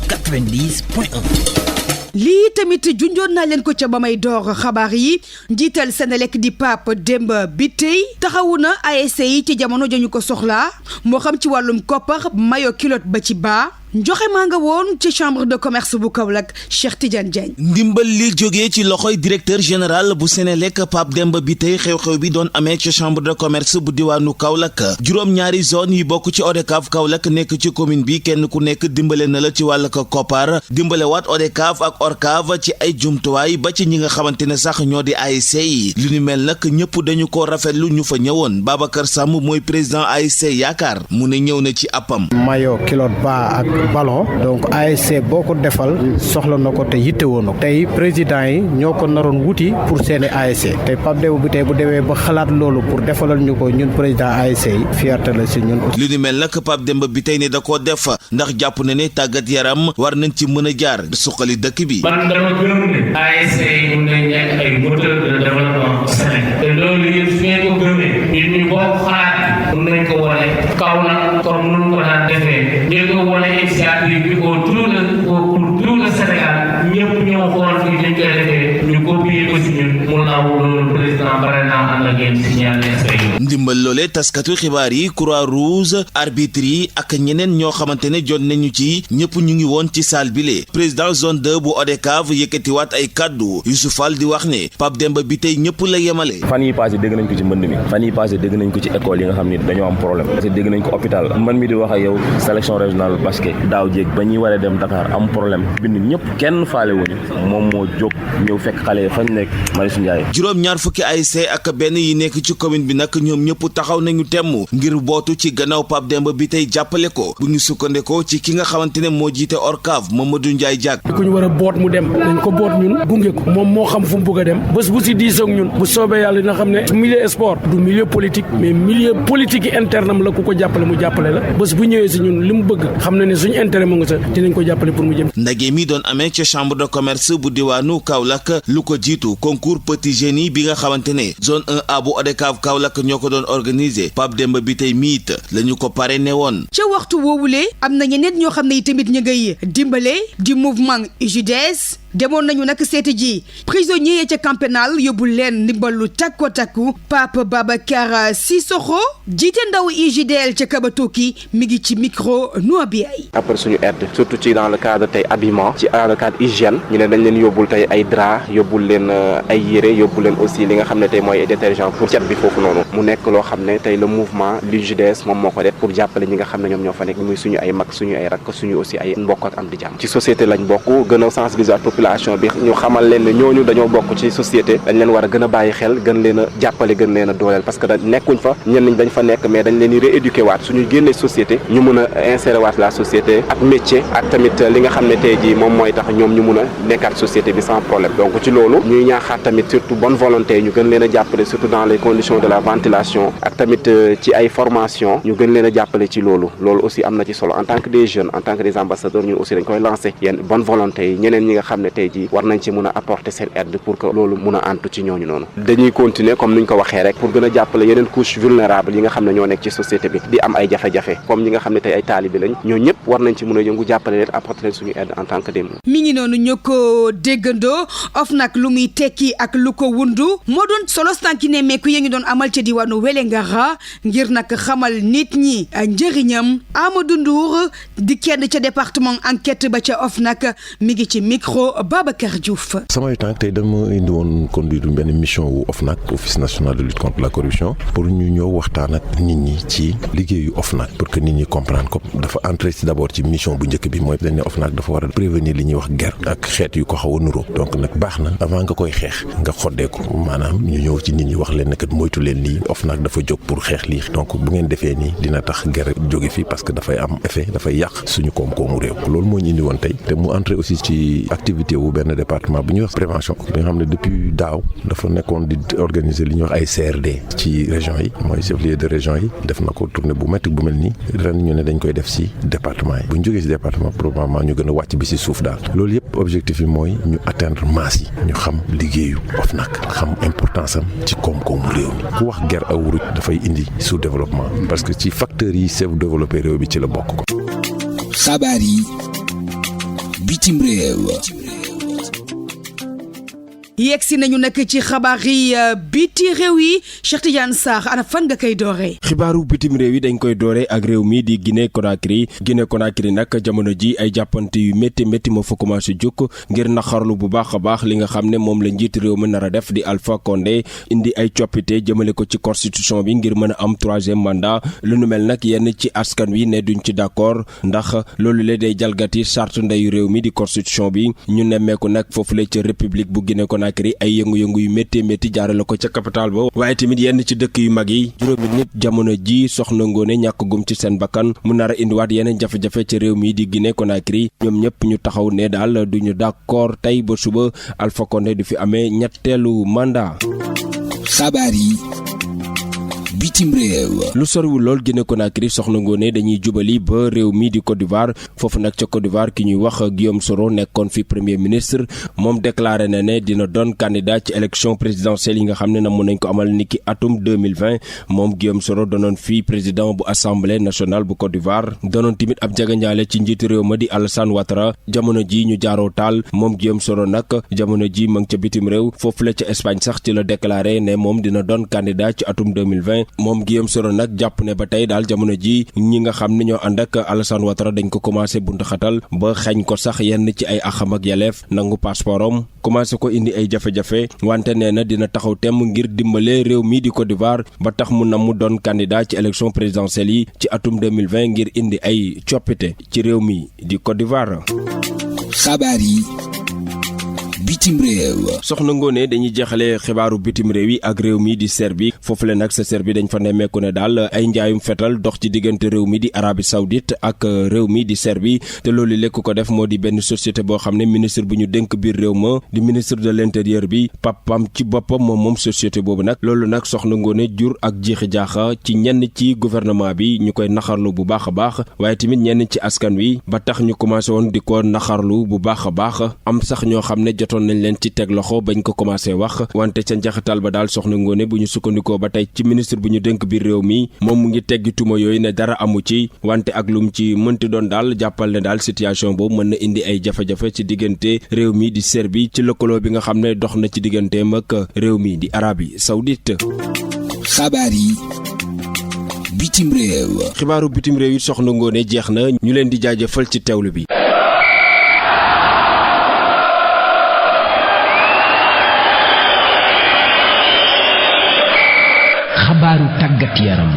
[SPEAKER 2] 90.1.
[SPEAKER 1] lii tamit junjoon naa leen ko ca ba may door xabaar yi njiital Senelec di Pape Demba Bitèye taxawu na ASC yi ci jamono ja ñu ko soxlaa moo xam ci wàllum koppar mayo kilote ba ci baa njoxe maa nga woon ci chambre de commerce bu Kaolack Cheikh Tidiane Diagne.
[SPEAKER 20] ndimbal li jógee ci loxoy directeur général bu Senelec Pape Demba Bitèye xew-xew bi doon amee ci chambre de commerce bu diwaanu Kaolack juróom-ñaari zone yi bokk ci ODCAV Kaolack nekk ci commune bi kenn ku nekk dimbale na la ci wàll ko koppar dimbale waat ODCAV ak ORCAV ci ay jumtuwaay ba ci ñi nga xamante ne sax ñoo di ASC yi li ñu mel nag ñëpp dañu ko rafetlu ñu fa ñëwoon Babacar Samb mooy président ASC Yaakaar mu ne ñëw na ci appam.
[SPEAKER 6] mayo kilote ba ak
[SPEAKER 21] ballon donc ASC boo ko defal soxla na ko te yittewoo na ko tey président yi ñoo ko naroon wuti pour seeni ASC tey Pape Demba bi tey bu demee ba xalaat loolu pour defalal ñu ko ñun président ASC yi fierté la si ñun.
[SPEAKER 20] lu ni mel nag Pape Demba bi tey ne da koo def ndax jàpp na ne tàggat yaram war nañ ci mën a jaar suqali dëkk bi.
[SPEAKER 22] man dama gëm ne ASC yi mun nañ nekk ay moteur de développement Sénégal te loolu yëpp su ngeen ko gëmee ñun ñu bokk xalaat mun nañ ko wane kaw na comme nu ko daan defee ñu ko wane initiative bi pour tout le Sénégal ñëpp ñoo xool fii dañ koy defee ñu copier ko si ñun mun naa loolu président bare naa ànd ak yéen si ñaar
[SPEAKER 20] ndimbal loole taskatu xibaar yi Croix Rouge arbitre yi ak ñeneen ñoo xamante ne jot nañu ci ñëpp ñu ngi woon ci salle bile président zone 2 bu ODCAV yëkkatiwaat ay kaddu Youssouf Fall di wax ne Pape Demba bi tey ñëpp la yemale.
[SPEAKER 23] fan yi passé dégg nañ ko ci mbënd mi fan yi passé dégg nañ ko ci école yi nga xam ni dañoo am problème parce que dégg nañ ko hôpital man mi di wax ak yow sélection régionale basket daaw jéeg ba ñuy waree dem Dakar am problème bind ñëpp kenn faale wuñu moom moo jóg ñëw fekk xale fañ nekk Marius Ndiaye.
[SPEAKER 20] juróom-ñaar fukki ASC ak benn yi nekk ci commune bi nag ñoom ñëpp taxaw nañu temm ngir bootu ci gannaaw Pape Demba bi tey jàppale ko bu ñu sukkandekoo ci ki nga xamante ne moo jiite ORCAV Mamadou Ndiaye Diack.
[SPEAKER 24] ku ñu war a boot mu dem dañ ko boot ñun gunge ko moom moo xam fu mu bëgg a dem bés bu si diisoog ñun bu soobee yàlla dina xam ne milieu sport du milieu politique mais milieu politique yi interne am la ku ko jàppale mu jàppale la bés bu ñëwee si ñun li mu bëgg xam na ne suñu intérêt mu nga sa dinañ ko jàppale pour mu jëm.
[SPEAKER 20] ndaje mi doon amee ca chambre de commerce bu diwaanu Kaolack lu ko jiitu concours petit génie bi nga xamante ne zone 1A bu ODCAV Kaolack ñoo ko doon organiser Pape Demba bi tey miit la ñu ko pare ne woon.
[SPEAKER 1] ca waxtu woowule am na ñeneen ñoo xam ne tamit ñu ngay dimbale di mouvement UJDS demoon nañu nag seeti ji prisonnier ca camp pénal yóbbu leen ndimbalu takko takku Pape Babacar Sissoko jiite ndaw UJDL ca Kabatoki mi ngi ci micro Noa bi ay.
[SPEAKER 25] après suñu aide surtout ci dans le cadre tey habillement ci dans le cadre hygiène ñu ne dañ leen yóbbul tey ay drap yóbbul leen ay yére yóbbul leen aussi li nga xam ne tey mooy détergent pour cet bi foofu noonu mu nekk loo xam ne tey le mouvement l'UJDS moom moo ko def pour jàppale ñi nga xam ne ñoom ñoo fa nekk muy suñu ay mag suñu ay rakk suñu aussi ay mbokk ak am di jàmm ci société lañ bokk gën a sensibiliser population bi ñu xamal leen ne ñooñu dañoo bokk ci société dañ leen war a gën a bàyyi xel gën leen a jàppale gën leen a dooleel parce que da nekkuñ fa ñenn ñi dañ fa nekk mais dañ leen di rééduquer waat suñu génnee société ñu mun a insérer waat la société ak métier ak tamit li nga xam ne tey jii moom mooy tax ñoom ñu mun a nekkaat société bi sans problème donc ci loolu ñuy ñaaxaat tamit surtout bonne volonté ñu gën leen a jàppale surtout dans les conditions de la ventilation ak tamit ci ay formation ñu gën leen a jàppale ci loolu aussi am na ci solo en tant que des jeunes en tant que des ambassadeurs ñun aussi dañ koy lancer yenn bonne volonté yi ñeneen ñi nga xam ne tey jii war nañ ci mun a apporter seen aide pour que loolu mun a antu ci ñooñu noonu dañuy continuer comme niñ ko waxee rek pour gën a jàppale yeneen couche vulnérable yi nga xam ne ñoo nekk ci société bi di am ay jafe-jafe comme ñi nga xam ne tey ay taalibe lañ ñoo ñëpp war nañ ci mun a yëngu jàppale leen apporter leen suñu aide en tant que dem
[SPEAKER 1] mi ngi noonu ñu ko déggandoo OFNAC lu muy tekki ak lu ko wundu moo doon solo tànki ne meeku yee ngi doon amal ca diwaanu Wélingara ngir nag xamal nit ñi njëriñam Amadou Ndour di kenn ca département enquête ba ca OFNAC mi ngi ci micro Babacar Diouf.
[SPEAKER 26] samay tànk tey dama indi woon conduire benn mission wu OFNAC office national de lutte contre la corruption pour ñu ñëw waxtaan ak nit ñi ci liggéeyu OFNAC pour que nit ñi comprendre ko dafa entrer ci d'abord ci mission bu njëkk bi mooy dañ ne OFNAC dafa war a prévenir li ñuy wax guerre ak xeet yu ko xaw a nuroo donc nag baax na avant nga koy xeex nga xoddee ko maanaam ñu ñëw ci nit ñi wax leen ne kat moytu leen lii OFNAC dafa jóg pour xeex lii donc bu ngeen defee nii dina tax guerre jóge fi parce que dafay am effet dafay yàq suñu koom-koomu réew loolu moo ñu indi woon tey te mu entrer aussi ci activité wu benn département bu ñuy wax prévention bi nga xam ne depuis daaw dafa nekkoon di organiser li ñuy wax ay CRD ci région yi mooy chef-lieu de région yi def na ko tournée bu métti bu mel nii ren ñu ne dañ koy def ci département yi bu ñu jógee ci département probablement ñu gën a wàcc bi ci suuf daal loolu yëpp objectif yi mooy ñu atteindre masse yi ñu xam liggéeyu OFNAC xam importance am ci koom-koomu réew mi ku wax guerre ak wuruj dafay indi sous-développement parce que ci facteurs yi sous-développé réew bi ci la bokk ko.
[SPEAKER 2] xabaar yi bitim réew.
[SPEAKER 1] yegsi nañu nag ci xabaar yi biti réew yi Cheikh Tidiane Sarr ana fan nga koy dooree.
[SPEAKER 3] xibaaru bitim réew yi dañ koy dooree ak réew mi di Guinée Conakry nag jamono ji ay jàppante yu métti moo fa commencé jóg ngir naxarlu bu baax a baax li nga xam ne moom la njiit réew mi nar a def di Alpha Condé indi ay coppite jëmale ko ci constitution bi ngir mën a am 3e mandat lu nu mel nag yenn ci askan wi ne duñ ci d'accord ndax loolu la day jalgati charte ndeyu réew mi di constitution bi ñu nemmeeku nag foofu la ca république bu Guinée Conakry Conakry ay yëngu-yëngu yu métti jaarale ko ca capital ba waaye tamit yenn ci dëkk yu mag yi juróomi nit jamono ji Soxna Ngoné ñàkk gum ci seen bakkan mu nar a indiwaat yeneen jafe-jafe ci réew mi di Guinée Conakry ñoom ñëpp ñu taxaw ne daal duñu d'accord tey ba suba Alpha Condé du fi amee ñetteelu mandat.
[SPEAKER 2] xabaar yi bitim réew.
[SPEAKER 3] lu soriwul lool Guinée Conakry Soxna Ngoné dañuy jubali ba réew mi di Côte d'Ivoire foofu nag ca Côte d'Ivoire ki ñuy wax Guillaume Soro nekkoon fi premier ministre moom déclaré na ne dina doon candidat ci élection présidentielle yi nga xam ne na mun nañ ko amal niki atum 2020 moom Guillaume Soro doonoon fi président bu assemblée nationale bu Côte d'Ivoire doonoon tamit ab jegeñaale ci njiitu réew ma di Alassane Ouattara jamono ji ñu jaaroo taal moom Guillaume Soro nag jamono ji ma ngi ca bitim réew foofu la ca Espagne sax ci la déclaré ne moom dina doon candidat ci atum 2020 moom Guillaume Soro nag jàpp ne ba tey daal jamono ji ñi nga xam ne ñoo ànd ak Alassane Ouattara dañ ko commencé buntu xatal ba xañ ko sax yenn ci ay axam ak yeleef nangu passeportam commencé ko indi ay jafe-jafe wante nee na dina taxaw temm ngir dimbale réew mi di Côte d'Ivoire ba tax mu nam mu doon candidat ci élection présidentielle yi ci atum 2020 ngir indi ay coppite ci réew mi di Côte d'Ivoire.
[SPEAKER 2] xabaar yi bitim réew.
[SPEAKER 3] Soxna Ngoné dañuy jeexale xibaaru bitim réew yi ak réew mi di Serbie foofu le nag sa Serbie dañ fa nemmeeku ne daal ay njaayum fetal dox ci diggante réew mi di Arabie Saoudite ak réew mi di Serbie te loolu lekk ko def moo di benn société boo xam ne ministre bu ñu dénk biir réew ma di ministre de l'intérieur bi papam ci boppam moom société boobu nag loolu nag Soxna Ngoné jur ak jiixi jaaxa ci ñenn ci gouvernement bi ñu koy naxarlu bu baax a baax waaye tamit ñenn ci askan wi ba tax ñu commencé woon di ko naxarlu bu baax a baax am sax ñoo xam ne jotoon nañ leen ci teg loxo bañ ko commencé wax wante ca njaxatal ba daal Soxna Ngoné bu ñu sukkandikoo ba tey ci ministre bu ñu dénk biir réew mi moom mu ngi teggi tuma yooyu ne dara amu ci wante ak lum ci mënti doon daal jàppal ne daal situation boobu mën na indi ay jafe-jafe ci diggante réew mi di Serbie ci lëkkaloo bi nga xam ne dox na ci digganteem ak réew mi di Arabie Saoudite.
[SPEAKER 2] xabaar yi bitim réew.
[SPEAKER 3] xibaaru bitim réew yi Soxna Ngoné jeex na ñu leen di jaajëfal ci teewlu bi.
[SPEAKER 2] xabaaru tàggat yaram.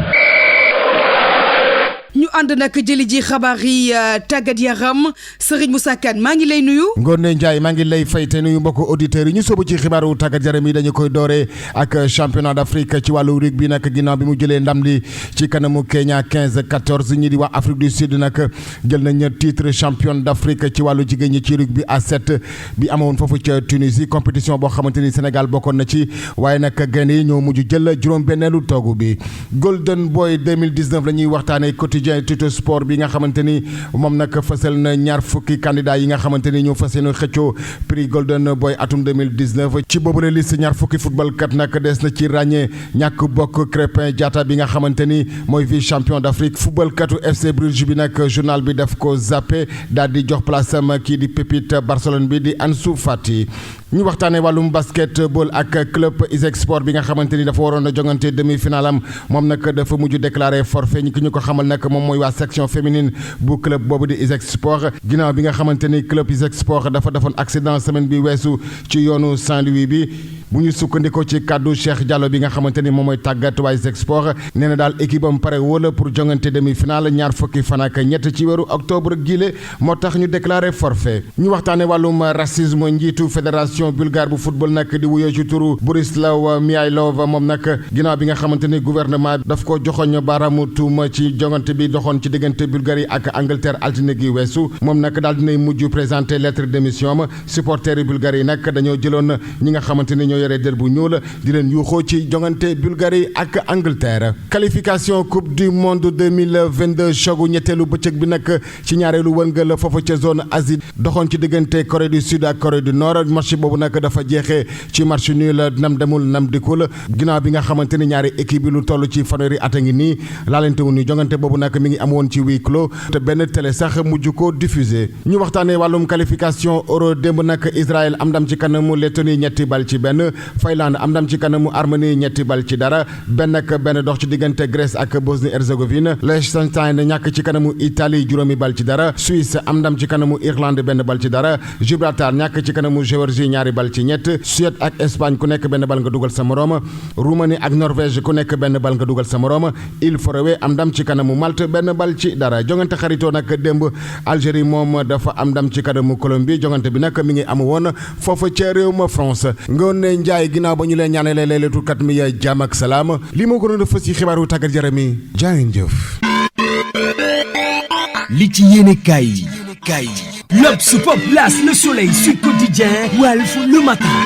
[SPEAKER 1] ñu ànd nag jëli ji xabaar yi tàggat yaram Serigne Moussa Kane maa ngi lay nuyu.
[SPEAKER 4] Ngoné Ndiaye maa ngi lay fay te nuyu mbokku auditeurs yi ñu sóobu ci xibaaru tàggat yaram yi dañu koy dooree ak championnat d'Afrique ci wàllu rugby nag ginnaaw bi mu jëlee ndam li ci kanamu Kenya 15-14 ñi di wax Afrique du Sud nag jël nañ titre champion d'Afrique ci wàllu jigéen ñi ci rugby à 7 bi amoon foofu ca Tunisie compétition boo xamante ni Sénégal bokkoon na ci waaye nag gaynde yi ñoo mujj jël juróom-benneelu toogu bi Golden Boy 2019 la ñuy waxtaanee quotidien Tuto Sport bi nga xamante ni moom nag fësal na ñaar fukki candidat yi nga xamante ni ñoo fas yéene xëccoo prix Golden Boy atum 2019 ci boobule liste ñaar fukki football kat nag des na ci ràññee ñàkk bokk Crépin Diatta bi nga xamante ni mooy vice champion d'Afrique football katu FC Bruges bi nag journal bi daf ko zappé daal di jox place am kii di pépite Barcelone bi di Ansu Fati. ñu waxtaanee wàllum basketball ak club Iseg Sport bi nga xamante ni dafa waroon a jongante demi-finale am moom nag dafa mujj déclaré forfait ñi ki ñu ko xamal nag moom mooy waa section féminine bu club boobu di Iseg Sport ginnaaw bi nga xamante ni club Iseg Sport dafa defoon accident semaine bi weesu ci yoonu Saint-Louis bi bu ñu sukkandikoo ci kàddu Cheikh Diallo bi nga xamante ni moom mooy tàggat waa Iseg Sport nee na daal équipe am pare wala pour jongante demi-finale ñaar fukki fan ak ñett ci weeru octobre gile moo tax ñu déclaré forfait ñu waxtaanee wàllum racisme njiitu fédération bulgare bu football nag di wuyoo ci turu Borislav Mihailov moom nag ginnaaw bi nga xamante ni gouvernement daf ko joxoñ baaraamu tuuma ci jongante bi doxoon ci diggante Bulgarie ak Angleterre altine gi weesu moom nag daal dinay mujj présenter lettre de démission am supporters yi Bulgarie yi nag dañoo jëloon ñi nga xamante ni ñoo yore der bu ñuul di leen yuuxoo ci jongante Bulgarie ak Angleterre. qualification coupe du monde 2022 chogu ñetteelu bëccëg bi nag ci ñaareelu wërngël foofu ca zone Asie doxoon ci diggante Corée du Sud ak Corée du Nord match boobu nag dafa jeexee ci match nul nam demul nam dikkul ginnaaw bi nga xamante ni ñaari équipe bi lu toll ci fanweeri at a ngi nii laalante wu ni jongante boobu nag mi ngi amoon ci huis clos te benn télé sax mujj ko diffusé ñu waxtaanee wàllum qualification euro démb nag Israël am ndam ci kanamu Lettonie ñetti bal ci benn Finlande am ndam ci kanamu Arménie ñetti bal ci dara benn dox ci diggante Grèce ak Bosnie-Herzégovine Liechtenstein ñàkk ci kanamu Italie juróomi bal ci dara Suisse am ndam ci kanamu Irlande benn bal ci dara Gibraltar ñàkk ci kanamu Géorgie ñaari bal ci ñett. Suède ak Espagne ku nekk benn bal nga dugal sa morom. Roumanie ak Norvège ku nekk benn bal nga dugal sa morom. Île Féroé am ndam ci kanamu Malte benn bal ci dara jongante xaritoo nag démb Algérie moom dafa am ndam ci kanamu Colombie jongante bi nag mi ngi am woon foofa ca réew ma France. Ngoone Njaay ginnaaw ba ñu leen ñaanalee laylatul qadr mi jàmm ak salaam li moo gënoon a fës ci xibaaru tàggat yaram yi jaa ngeen jëf.
[SPEAKER 2] li ci yéene kaay yi L'Obs, Pop, L'As, Le Soleil, Sud Quotidien, Walf, Le Matin.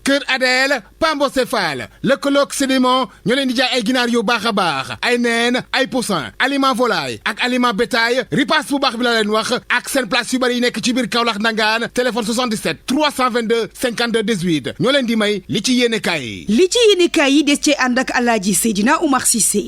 [SPEAKER 4] Kër Adel Pambo Céphale lëkkaloog sédiment ñoo leen di jaay ay ginaar yu baax a baax ay neen ay poussin aliment volaille ak aliment bétail ripaas bu baax bi la leen wax ak seen place yu bëri yi nekk ci biir Kaolack Ndangaan téléphone 77 322 52 18 ñoo leen di may li ci yéene kaay yi.
[SPEAKER 1] li ci yéene kaay yi des cee ànd ak Alaaji Seydina Oumar Cissé.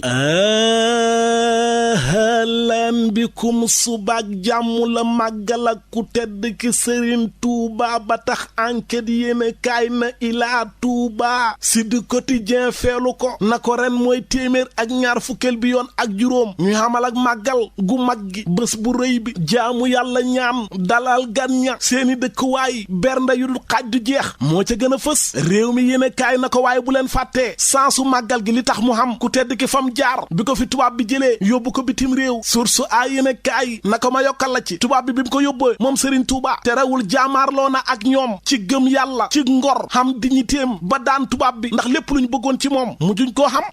[SPEAKER 5] ahlan bikum subaak jàmm la màggal ak ku tedd ki Serigne Touba ba tax enquête yéene kaay na ilaa Touba Sud Quotidien feelu ko na ko ren mooy téeméer ak ñaar fukkeel bi yoon ak juróom ñu xamal ak màggal gu mag gi bés bu rëy bi jaamu yàlla ñaan dalal gan ña seeni dëkkuwaay bernda yu dul xaaj du jeex moo ca gën a fës réew mi yéene kaay na ko waaye bu leen fàttee sansu màggal gi li tax mu xam ku tedd ki fam jaar bi ko fi tubaab bi jëlee yóbbu ko bitim réew source a yéene kaay na ko ma yokkal la ci tubaab bi mu ko yóbboo moom Serigne Touba terewul jaamaarloo na ak ñoom ci gëm yàlla ci ngor xam dignitéem ba daan tubaab bi ndax lépp lu ñu bëggoon ci moom mujjuñ koo xam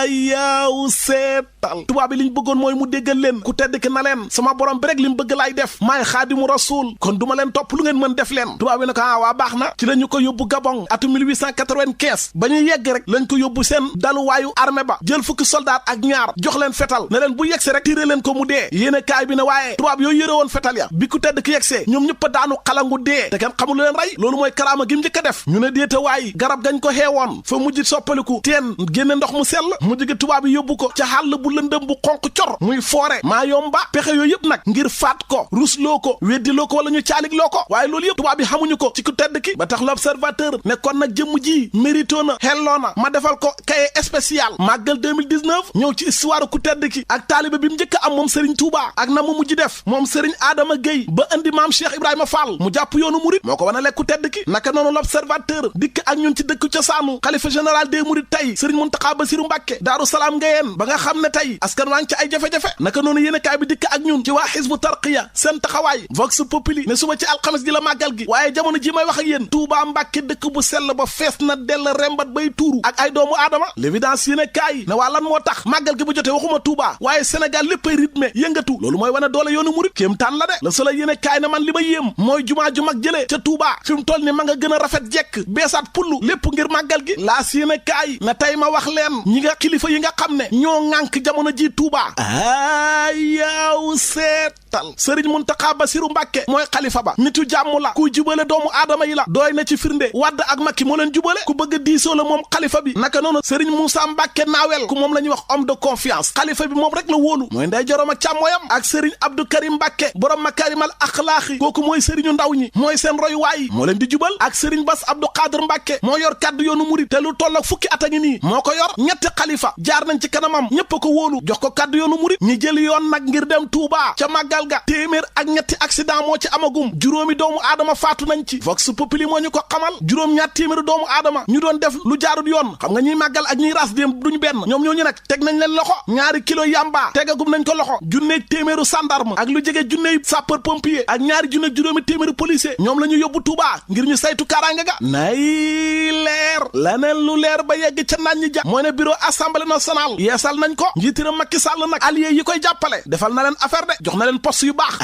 [SPEAKER 5] yaaw seetal tubaab bi li ñu bëggoon mooy mu déggal leen ku tedd ki na leen sama borom bi rek li mu bëgg laay def maay xaadimu rasuul kon duma leen topp lu ngeen mën def leen tubaab bi ne ko waa baax na ci la ñu ko yóbbu Gabon atu 1895 ba ñuy yegg rek lañ ko yóbbu seen daluwaayu armée ba jël fukki soldat ak ñaar jox leen fetal ne leen bu yegsee rek tiré leen ko mu dee yéene kaay bi ne waaye tubaab yooyu yëre woon fetal ya bi ku tedd ki yegsee ñoom ñëpp a daanu xalangu dee te kenn xamul leen rey loolu mooy karaama gi mu njëkk a def ñu ne déeta waay garab gañ ko xeewoon fa mujj soppaliku teen génne ndox mu sell mujj gi tubaab yi yóbbu ko ca xàll bu lëndëm bu xonq cor muy foore maa yomba pexe yooyu yëpp nag ngir faat ko rusloo ko weddiloo ko wala ñu caaligloo ko waaye loolu yëpp tubaab yi xamuñu ko ci ku tedd ki ba tax l'observateur ne kon nag jëmm ji mérito na xelloo na ma defal ko cahier spécial màggal 2019 ñëw ci histoire ku tedd ki ak taalibe bi mu njëkk a am moom Serigne Touba ak na mu mujj def moom Serigne Adama Gueye ba indi maam Cheikh Ibrahima Fall mu jàpp yoonu murit moo ko wane lekk ku tedd ki naka noonu l'observateur dikk ak ñun ci dëkk cosaanu xalifa général des mourides tey Serigne Mountakha Bassirou Mbacké Daaru Salaam Ngayeen ba nga xam ne tey askan waa ngi ci ay jafe-jafe naka noonu yéen kaay bi dikk ak ñun ci waa Hizbu Tarqiya seen taxawaay Vox Populi ne suba ci alxames ji la màggal gi waaye jamono ji may wax ak yéen Touba Mbacké dëkk bu sell ba fees na dell rembat bay tuuru ak ay doomu aadama l'évidence yéen kaay ne waa lan moo tax màggal gi bu jotee waxuma Touba waaye Sénégal léppay rythme yëngatu loolu mooy wane doole yoonu murit kéem taan la de Le Soleil yéen kaay ne man li ma yéem mooy jumaa ju mag jëlee ca Touba fi mu toll ni ma nga gën a rafet jekk beesaat pullu lépp ngir màggal gi laas yéen kaay na tey ma wax leen ñi nga kilifa yi nga xam ne ñoo ŋànk jamono ji Touba yaaw seetal Serigne Mountakha Bassirou Mbacké mooy xalifa ba nitu jàmm la kuy jubale doomu aadama yi la dooy na ci firnde Wade ak Macky moo leen jubale ku bëgg a diisoo la moom xalifa bi naka noonu Serigne Moussa Mbacké Nawel ku moom la ñuy wax homme de confiance xalifa bi moom rek la wóolu mooy nday jorom ak càmmooyam ak Serigne Abdou Karim Mbacké borom makarimal axlaaxi kooku mooy Serigne ndaw ñi mooy seen royuwaay moo leen di jubal ak Serigne Bass Abdou Khadre Mbacké moo yor kaddu yoonu murid te lu toll ak fukki at a ngi nii moo ko yor ñetti xalifa jaar nañ ci kanamam ñépp a ko wóolu jox ko kaddu yoonu murid ñi jël yoon nag ngir dem Touba ca màggal ga téeméer ak ñetti accident moo ci amagum juróomi doomu aadama faatu nañ ci Vox Populi moo ñu ko xamal juróom-ñaar téeméeri doomu aadama ñu doon def lu jaarut yoon xam nga ñuy màggal ak ñuy ras dem duñu benn ñoom ñooñu nag teg nañ leen loxo ñaari kilo yamba tegagum nañ ko loxo junneeg téeméeru sandarme ak lu jege junneeg sapeur pompier ak ñaari junneeg juróomi téeméeri policier ñoom la ñu yóbbu Touba ngir ñu saytu kaaraange ga nay leer laneen lu leer ba yegg ca naan ñi ja mooy ne bureau assemblée nationale yeesal nañ ko njiitiram Macky Sall nag allié yi koy jàppale defal na leen affaire de jox na leen poste yu baax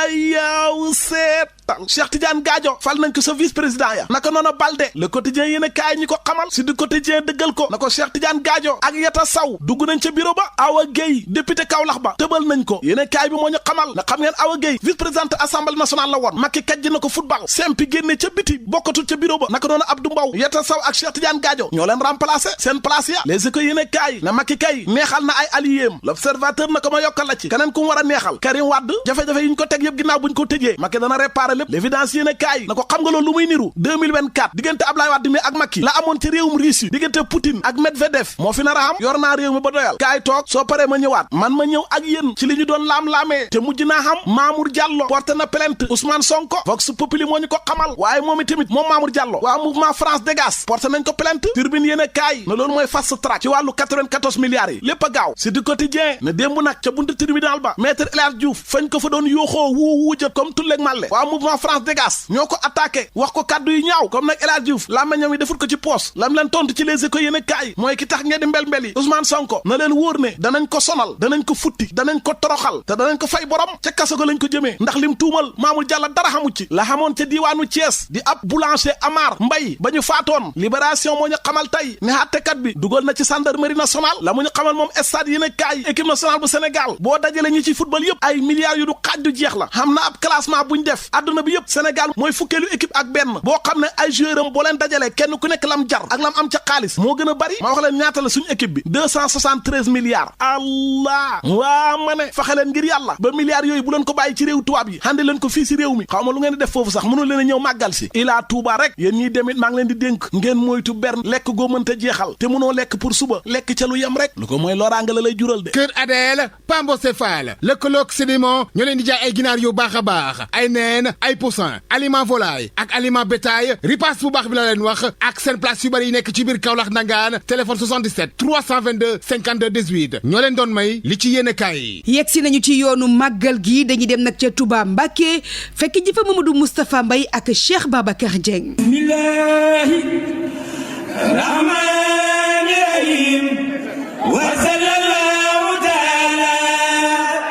[SPEAKER 5] yaaw seetal Cheikh Tidiane Gadio fal nañ ko sa vice président ya naka noonu Balde le quotidien yéen a kaay ñi ko xamal si du quotidien dëggal ko na ko Cheikh Tidiane Gadio ak Yata Saw dugg nañ ca bureau ba Awa Gueye député Kaolack ba tëbal nañ ko yéen a kaay bi moo ñu xamal na xam ngeen Awa Gueye vice présidente assemblée nationale la woon Macky kajji na ko football sempi génne ca biti bokkatul ca bureau ba naka noonu Abdou Mbow Yata Saw ak Cheikh Tidiane Gadio ñoo leen remplacé seen place ya les écoles yéen a kaay na Macky kay neexal na ay alliés l'observateur na ko ma yokkal la ci keneen ku mu war a neexal Karim Wade jafe-jafe yi ñu ko teg yëpp ginnaaw buñ ko tëjee Macky dana réparer lépp l'évidence yéene kaay na ko xam nga loolu lu muy niru 2024 diggante Abdoulaye Wade mi ak Macky la amoon ci réewum Russie diggante Poutine ak Medvedev moo fi nar a am yor naa réew mi ba doyal kaay toog soo paree ma ñëwaat man ma ñëw ak yéen ci li ñu doon laam-laamee te mujj naa xam Mamour Diallo porté na plainte Ousmane Sonko Vox Populi moo ñu ko xamal waaye moom itamit moom Mamour Diallo waa mouvement France Dégage porté nañ ko plainte Turbine yéene kaay na loolu mooy fast track ci wàllu 94 milliards yi lépp a gaaw si du quotidien ne démb nag ca buntu tribunal ba maître El Hadji Diouf fañ ko fa doon yooxoo wuuja comme tulleeg màlle waa mouvement France Dégage ñoo ko attaqué wax ko kaddu yu ñaaw comme nag El Hadji Diouf la ma ñam yi defut ko ci poos lam leen tontu ci Les Échos yéene kaay mooy ki tax ngeen di mbel-mbel yi Ousmane Sonko na leen wóor ne danañ ko sonal danañ ko futti danañ ko toroxal te danañ ko fay borom ca kaso ga lañ ko jëmee ndax lim tuumal Mamour Diallo dara xamu ci la xamoon ca diiwaanu Thiès di ab boulanger Amar Mbaye ba ñu faatoon Libération moo ñu xamal tey ne àttekat bi dugal na ci gendarmerie nationale la mu ñu xamal moom stade yéene kaay équipe nationale bu Sénégal boo dajale ñi ci football yëpp ay milliards yu du xaaj du jeex la xam na ab classement buñ def adduna bi yëpp Sénégal mooy fukkeelu équipe ak benn boo xam ne ay joueur am boo leen dajalee kenn ku nekk lam jar ak lam am ca xaalis moo gën a bari ma wax leen ñaata la suñu équipe bi 273 milliards allah waa ma ne fexe leen ngir yàlla ba milliards yooyu bu leen ko bàyyi ci réew tubaab yi handi leen ko fii si réew mi xaw ma lu ngeen di def foofu sax mënu leen a ñëw màggal si ilaa Touba rek yéen ñiy demit maa ngi leen di dénk ngeen moytu bern lekk goo mënta jeexal te mënoo lekk pour suba lekk ca lu yem rek lu ko mooy loraanga la lay jural de
[SPEAKER 4] Kër Adel Pambo Céphale lëkkaloog Sédiment ñoo leen di jaay ay ginaar yu baax a baax ay neen ay poussin aliment volaille ak aliment bétail ripaas bu baax bi la leen wax ak seen place yu bëri yi nekk ci biir Kaolack Ndangaan téléphone 77 322 52 18 ñoo leen doon may li ci yéene kaay
[SPEAKER 1] yegg si nañu ci yoonu màggal gi dañuy dem nag ca Touba Mbacké fekk ji fa Mamadou Moustapha Mbaye ak Cheikh Babacar Dieng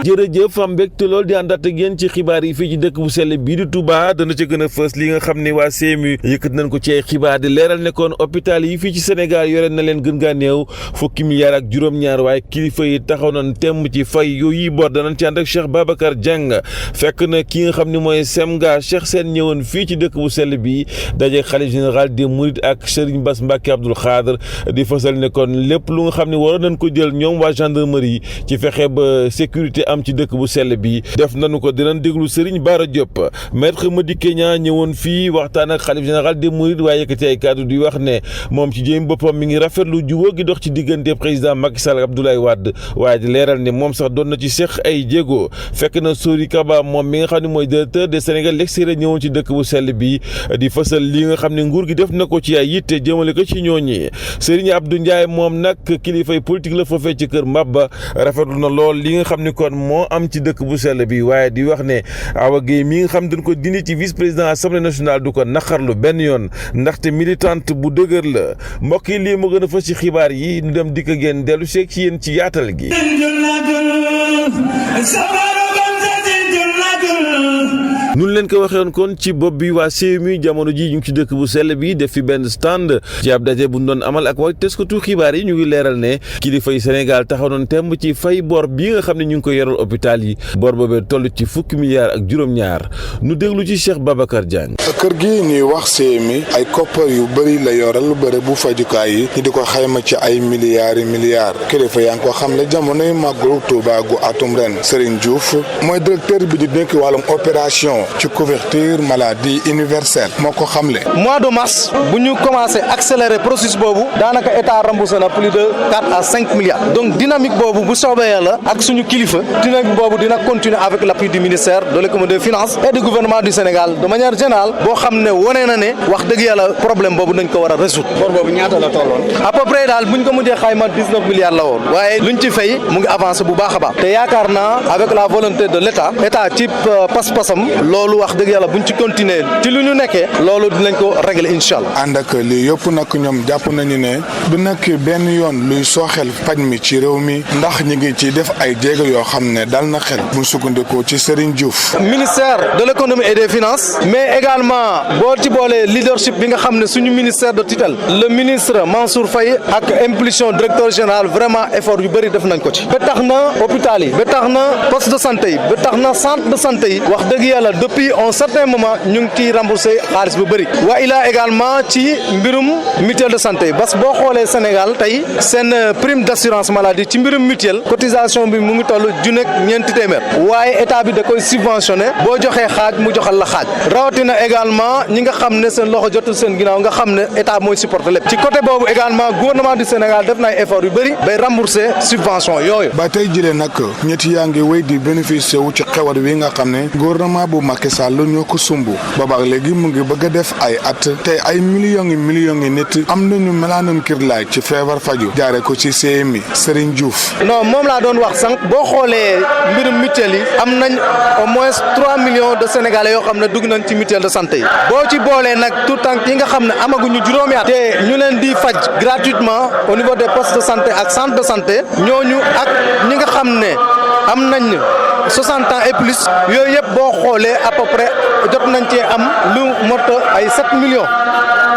[SPEAKER 7] jërëjëf am mbégte lool di àndaat ak yéen ci xibaar yi fii ci dëkk bu sell bii di Touba dana ca gën a fës li nga xam ne waa CMU yëkkat nañ ko ci ay xibaar di leeral ne kon hôpital yi fii ci Sénégal yore na leen gën gaa néew fukki milliards ak juróom-ñaar waaye kilifa yi taxaw nañ temm ci fay yooyu bor danañ ci ànd ak Cheikh Babacar Dieng fekk na ki nga xam ne mooy Semga Cheikh Sène ñëwoon fii ci dëkk bu sell bi daje xalif général des Mourides ak Serigne Bass Mbacké Abdoul Khadr di fësal ne kon lépp lu nga xam ne waroon nañ ko jël ñoom waa gendarmerie ci fexe ba sécurité am ci dëkk bu sell bi def nañu ko dinañ déglu Serigne Bara Diop maître Madické Niang ñëwoon fii waxtaan ak xalif général des Mourides waaye yëkkati ay kàddu di wax ne moom ci jëm boppam mi ngi rafetlu jubóo gi dox ci diggante président Macky Sall ak Abdoulaye Wade waaye di leeral ne moom sax doon na ci seq ay jéego fekk na Sori Kaba moom mi nga xam ne mooy directeur des Sénégal l'extérieur ñëwoon ci dëkk bu sell bi di fësal li nga xam ne nguur gi def na ko ci ay yitte jëmale ko ci ñooñi Serigne Abdou Ndiaye moom nag kilifay politique la foofee ci kër Mabba rafetlu na lool li nga xam ne kon moo am ci dëkk bu sell bi waaye di wax ne Awa Gueye mi nga xam dañ ko dindi ci vice président assemblée nationale du ko naqarlu benn yoon ndaxte militante bu dëgër la mbokk yi lii moo gën a fës ci xibaar yi ñu dem dikk ngeen dellu seeg ci yéen ci yaatal gi. nun leen ko waxee woon kon ci bopp bi waa CMU jamono ji ñu ngi ci dëkk bu sell bi def fi benn stand ci ab daje bu ñu doon amal ak waa taskatu xibaar yi ñu ngi leeral ne kilifa yi Sénégal taxaw noon temb ci fay bor bi nga xam ne ñu ngi koy yoral hôpital yi bor boobee toll ci fukki milliards ak juróom-ñaar nu déglu ci Cheikh Babacar Diagne.
[SPEAKER 8] kër gi ñuy wax CMU ay koppar yu bëri la yoral bëre bu fajukaay yi ñu di ko xayma ci ay milliards yi milliards kilifa yaa ngi ko xam ne jamonoy màggalu Touba gu atum ren Serigne Diouf mooy directeur bi di dénk wàllum opération ci couverture maladie universelle moo ko xamle.
[SPEAKER 9] mois de mars bu ñu commencé accélérer processus boobu daanaka état remboursé na plus de 4 à 5 milliards donc dynamique boobu bu soobee yàlla ak suñu kilifa dynamique boobu dina continuer avec l'appui du ministère de l'économie des finances et du gouvernement du Sénégal de manière générale boo xam ne wone na ne wax dëgg yàlla problème boobu dañ ko war a résoudre. bor boobu ñaata la tolloon. à peu près daal bu ñu ko mujjee xayma 19 milliards la woon waaye luñ ci fay mu ngi avancé bu baax a baax te yaakaar naa avec la volonté de l'état ci pas-pasam loolu wax dëgg yàlla buñ ci continuer ci lu ñu nekkee loolu dinañ ko régler incha allah.
[SPEAKER 8] ànd ak lii yëpp nag ñoom jàpp nañu ne du nekk benn yoon luy sooxel paj mi ci réew mi ndax ñu ngi ci def ay jéego yoo xam ne dal na xel bu sukkandikoo ci Serigne Diouf.
[SPEAKER 9] ministère de l'économie et des finances mais également boo ci boolee leadership bi nga xam ne suñu ministère de tutelle le ministre Mansour Faye ak impulsion directeur général vraiment effort yu bëri def nañ ko ci. ba tax na hôpital yi ba tax na poste de santé yi ba tax na centre de santé yi wax dëgg yàlla depuis un certain moment ñu ngi ciy remboursé xaalis bu bëri wa ilaa également ci mbirum mutuelle de santé parce que boo xoolee Sénégal tey seen prime d'assurance maladie ci mbirum mutuelle cotisation bi mu ngi toll junneeg ñeenti téeméer waaye état bi da koy subventionné boo joxee xaaj mu joxal la xaaj rawatina également ñi nga xam ne seen loxo jotul seen ginnaaw nga xam ne état mooy supporté lépp ci côté boobu également gouvernement du Sénégal def na ay effort yu bëri bay remboursé subvention yooyu.
[SPEAKER 8] ba tey jëlee nag ñetti yaa ngi wéy di bénéficié wu ci xewar wi nga xam ne gouvernement bu Macky Sall ñoo ko sumb boobaak léegi mu ngi bëgg a def ay at tey ay millions yi nit am nañu melaanum kirlaay ci feebar faju jaare ko ci CMI Serigne Diouf.
[SPEAKER 9] non moom laa doon wax sànq boo xoolee mbirum mutuelle yi am nañ au moins 3 millions de Sénégalais yoo xam ne dugg nañ ci mutuelle de santé yi boo ci boolee nag tout tànk yi nga xam ne amaguñu juróomi at te ñu leen di faj gratuitement au niveau des postes de santé ak centre de santé ñooñu ak ñi nga xam ne am nañ 60 ans et plus yooyu yëpp boo xoolee à peu près jot nañ cee am lu mot ay 7 millions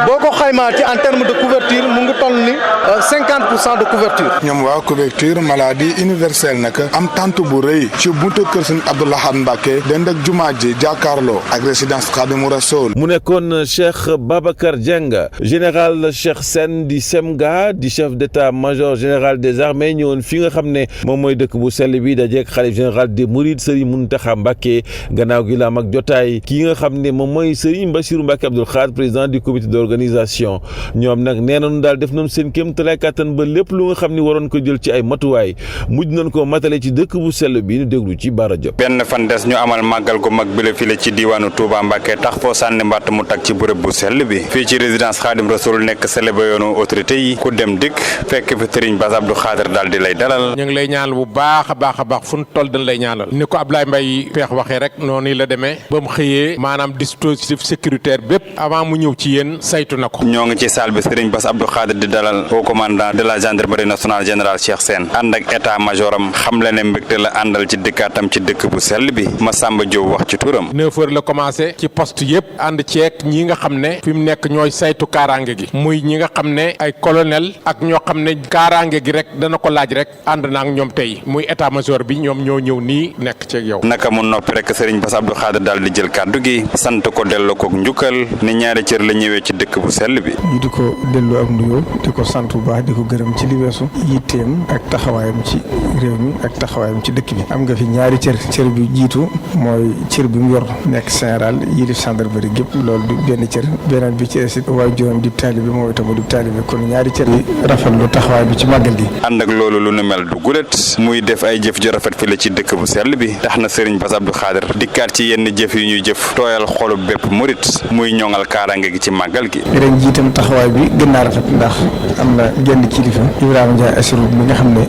[SPEAKER 9] boo ko xaymaa ci en terme de couverture mu ngi toll ni 50% de couverture.
[SPEAKER 8] ñoom waa couverture maladie universelle nag am tant bu rëy ci buntu kër Sëñ Abdou Lahad Mbacké dend ak jumaa ji jàkkaarloo ak résidence Khadimou Rassoul.
[SPEAKER 7] mu nekkoon Cheikh Babacar Dieng général Cheikh Sène di SEMGA di chef d'état-major général des armées ñëwoon fi nga xam ne moom mooy dëkk bu sell bi dajeek xalif général des Mourides Serigne Mountakha Mbacké gannaaw gi la am ak jotaay ki nga xam ne moom mooy Serigne Bassirou Mbacké Abdoul Khadr président du comité d'organisation ñoom nag nee nañu daal def nañu seen kéem talaay kàttan ba lépp lu nga xam ni waroon ko jël ci ay matuwaay mujj nañ ko matale ci dëkk bu sell bi ñu déglu ci Bara Diop.
[SPEAKER 10] benn fan des ñu amal màggal gu mag bi la fii la ci diiwaanu Touba Mbacké tax foo sànni mbatt mu tag ci bërëb bu sell bi fii ci résidence Khadim Rassoul nekk sell ba yoonu autorité yi ku dem dikk fekk fi Serigne Bass Abdou Khadr daal di lay dalal.
[SPEAKER 11] ñu ngi lay ñaanal bu baax a baax fu ñu toll dañ lay ñaanal ni ko Ablaye Mbaye Peex waxee rek noonu la demee ba mu xëyee maanaam dispositif sécuritaire bépp avant mu ñëw ci yéen saytu na ko.
[SPEAKER 10] ñoo ngi ci salle bi Serigne Bass Abdou Khadr di dalal au commandant de la gendarmerie nationale général Cheikh Sène ànd ak état majoram xam le ne mbégte la àndal ci dëkkaatam ci dëkk bu sell bi Massamba Diop wax ci turam.
[SPEAKER 11] 9h la commencé ci poste yëpp ànd ceeg ñi nga xam ne fi mu nekk ñooy saytu kaaraange gi muy ñi nga xam ne ay colonel ak ñoo xam ne kaaraange gi rek dana ko laaj rek ànd na ak ñoom tey muy état major bi ñoom ñoo ñëw nii nekk ceeg yow.
[SPEAKER 10] naka mu noppi rek Serigne Bass Abdou Khadr daal di jël kàddu gi sant ko delloo ko njukkal ni ñaari cër la ñëwee ci dëkk bu sell bi.
[SPEAKER 12] ñu di ko delloo ak nuyoo di ko sant bu baax di ko gërëm ci li weesu yitteem ak taxawaayam ci réew mi ak taxawaayam ci dëkk bi am nga fi ñaari cër bi jiitu mooy cër bi mu yor nekk général yilif gendarmerie gépp loolu du benn cër beneen bi ci esit waaye juróom di taalibe mooy itam di taalibe kon ñaari cër yi rafetlu taxawaay bi ci màggal gi.
[SPEAKER 10] ànd ak loolu lu nu mel du gulet muy def ay jëf ju rafet fi la ci dëkk bu sell bi tax na Serigne Bass Abdou Khadr dikkaat ci yenn jëf yu ñuy jëf tooyal xolub bépp murit muy ñoŋal kaaraange gi ci màggal gi.
[SPEAKER 12] ren jiitam taxawaay bi gën naa rafet ndax am na genn kilifa Ibrahima Ndiaye Assirou mi nga xam ne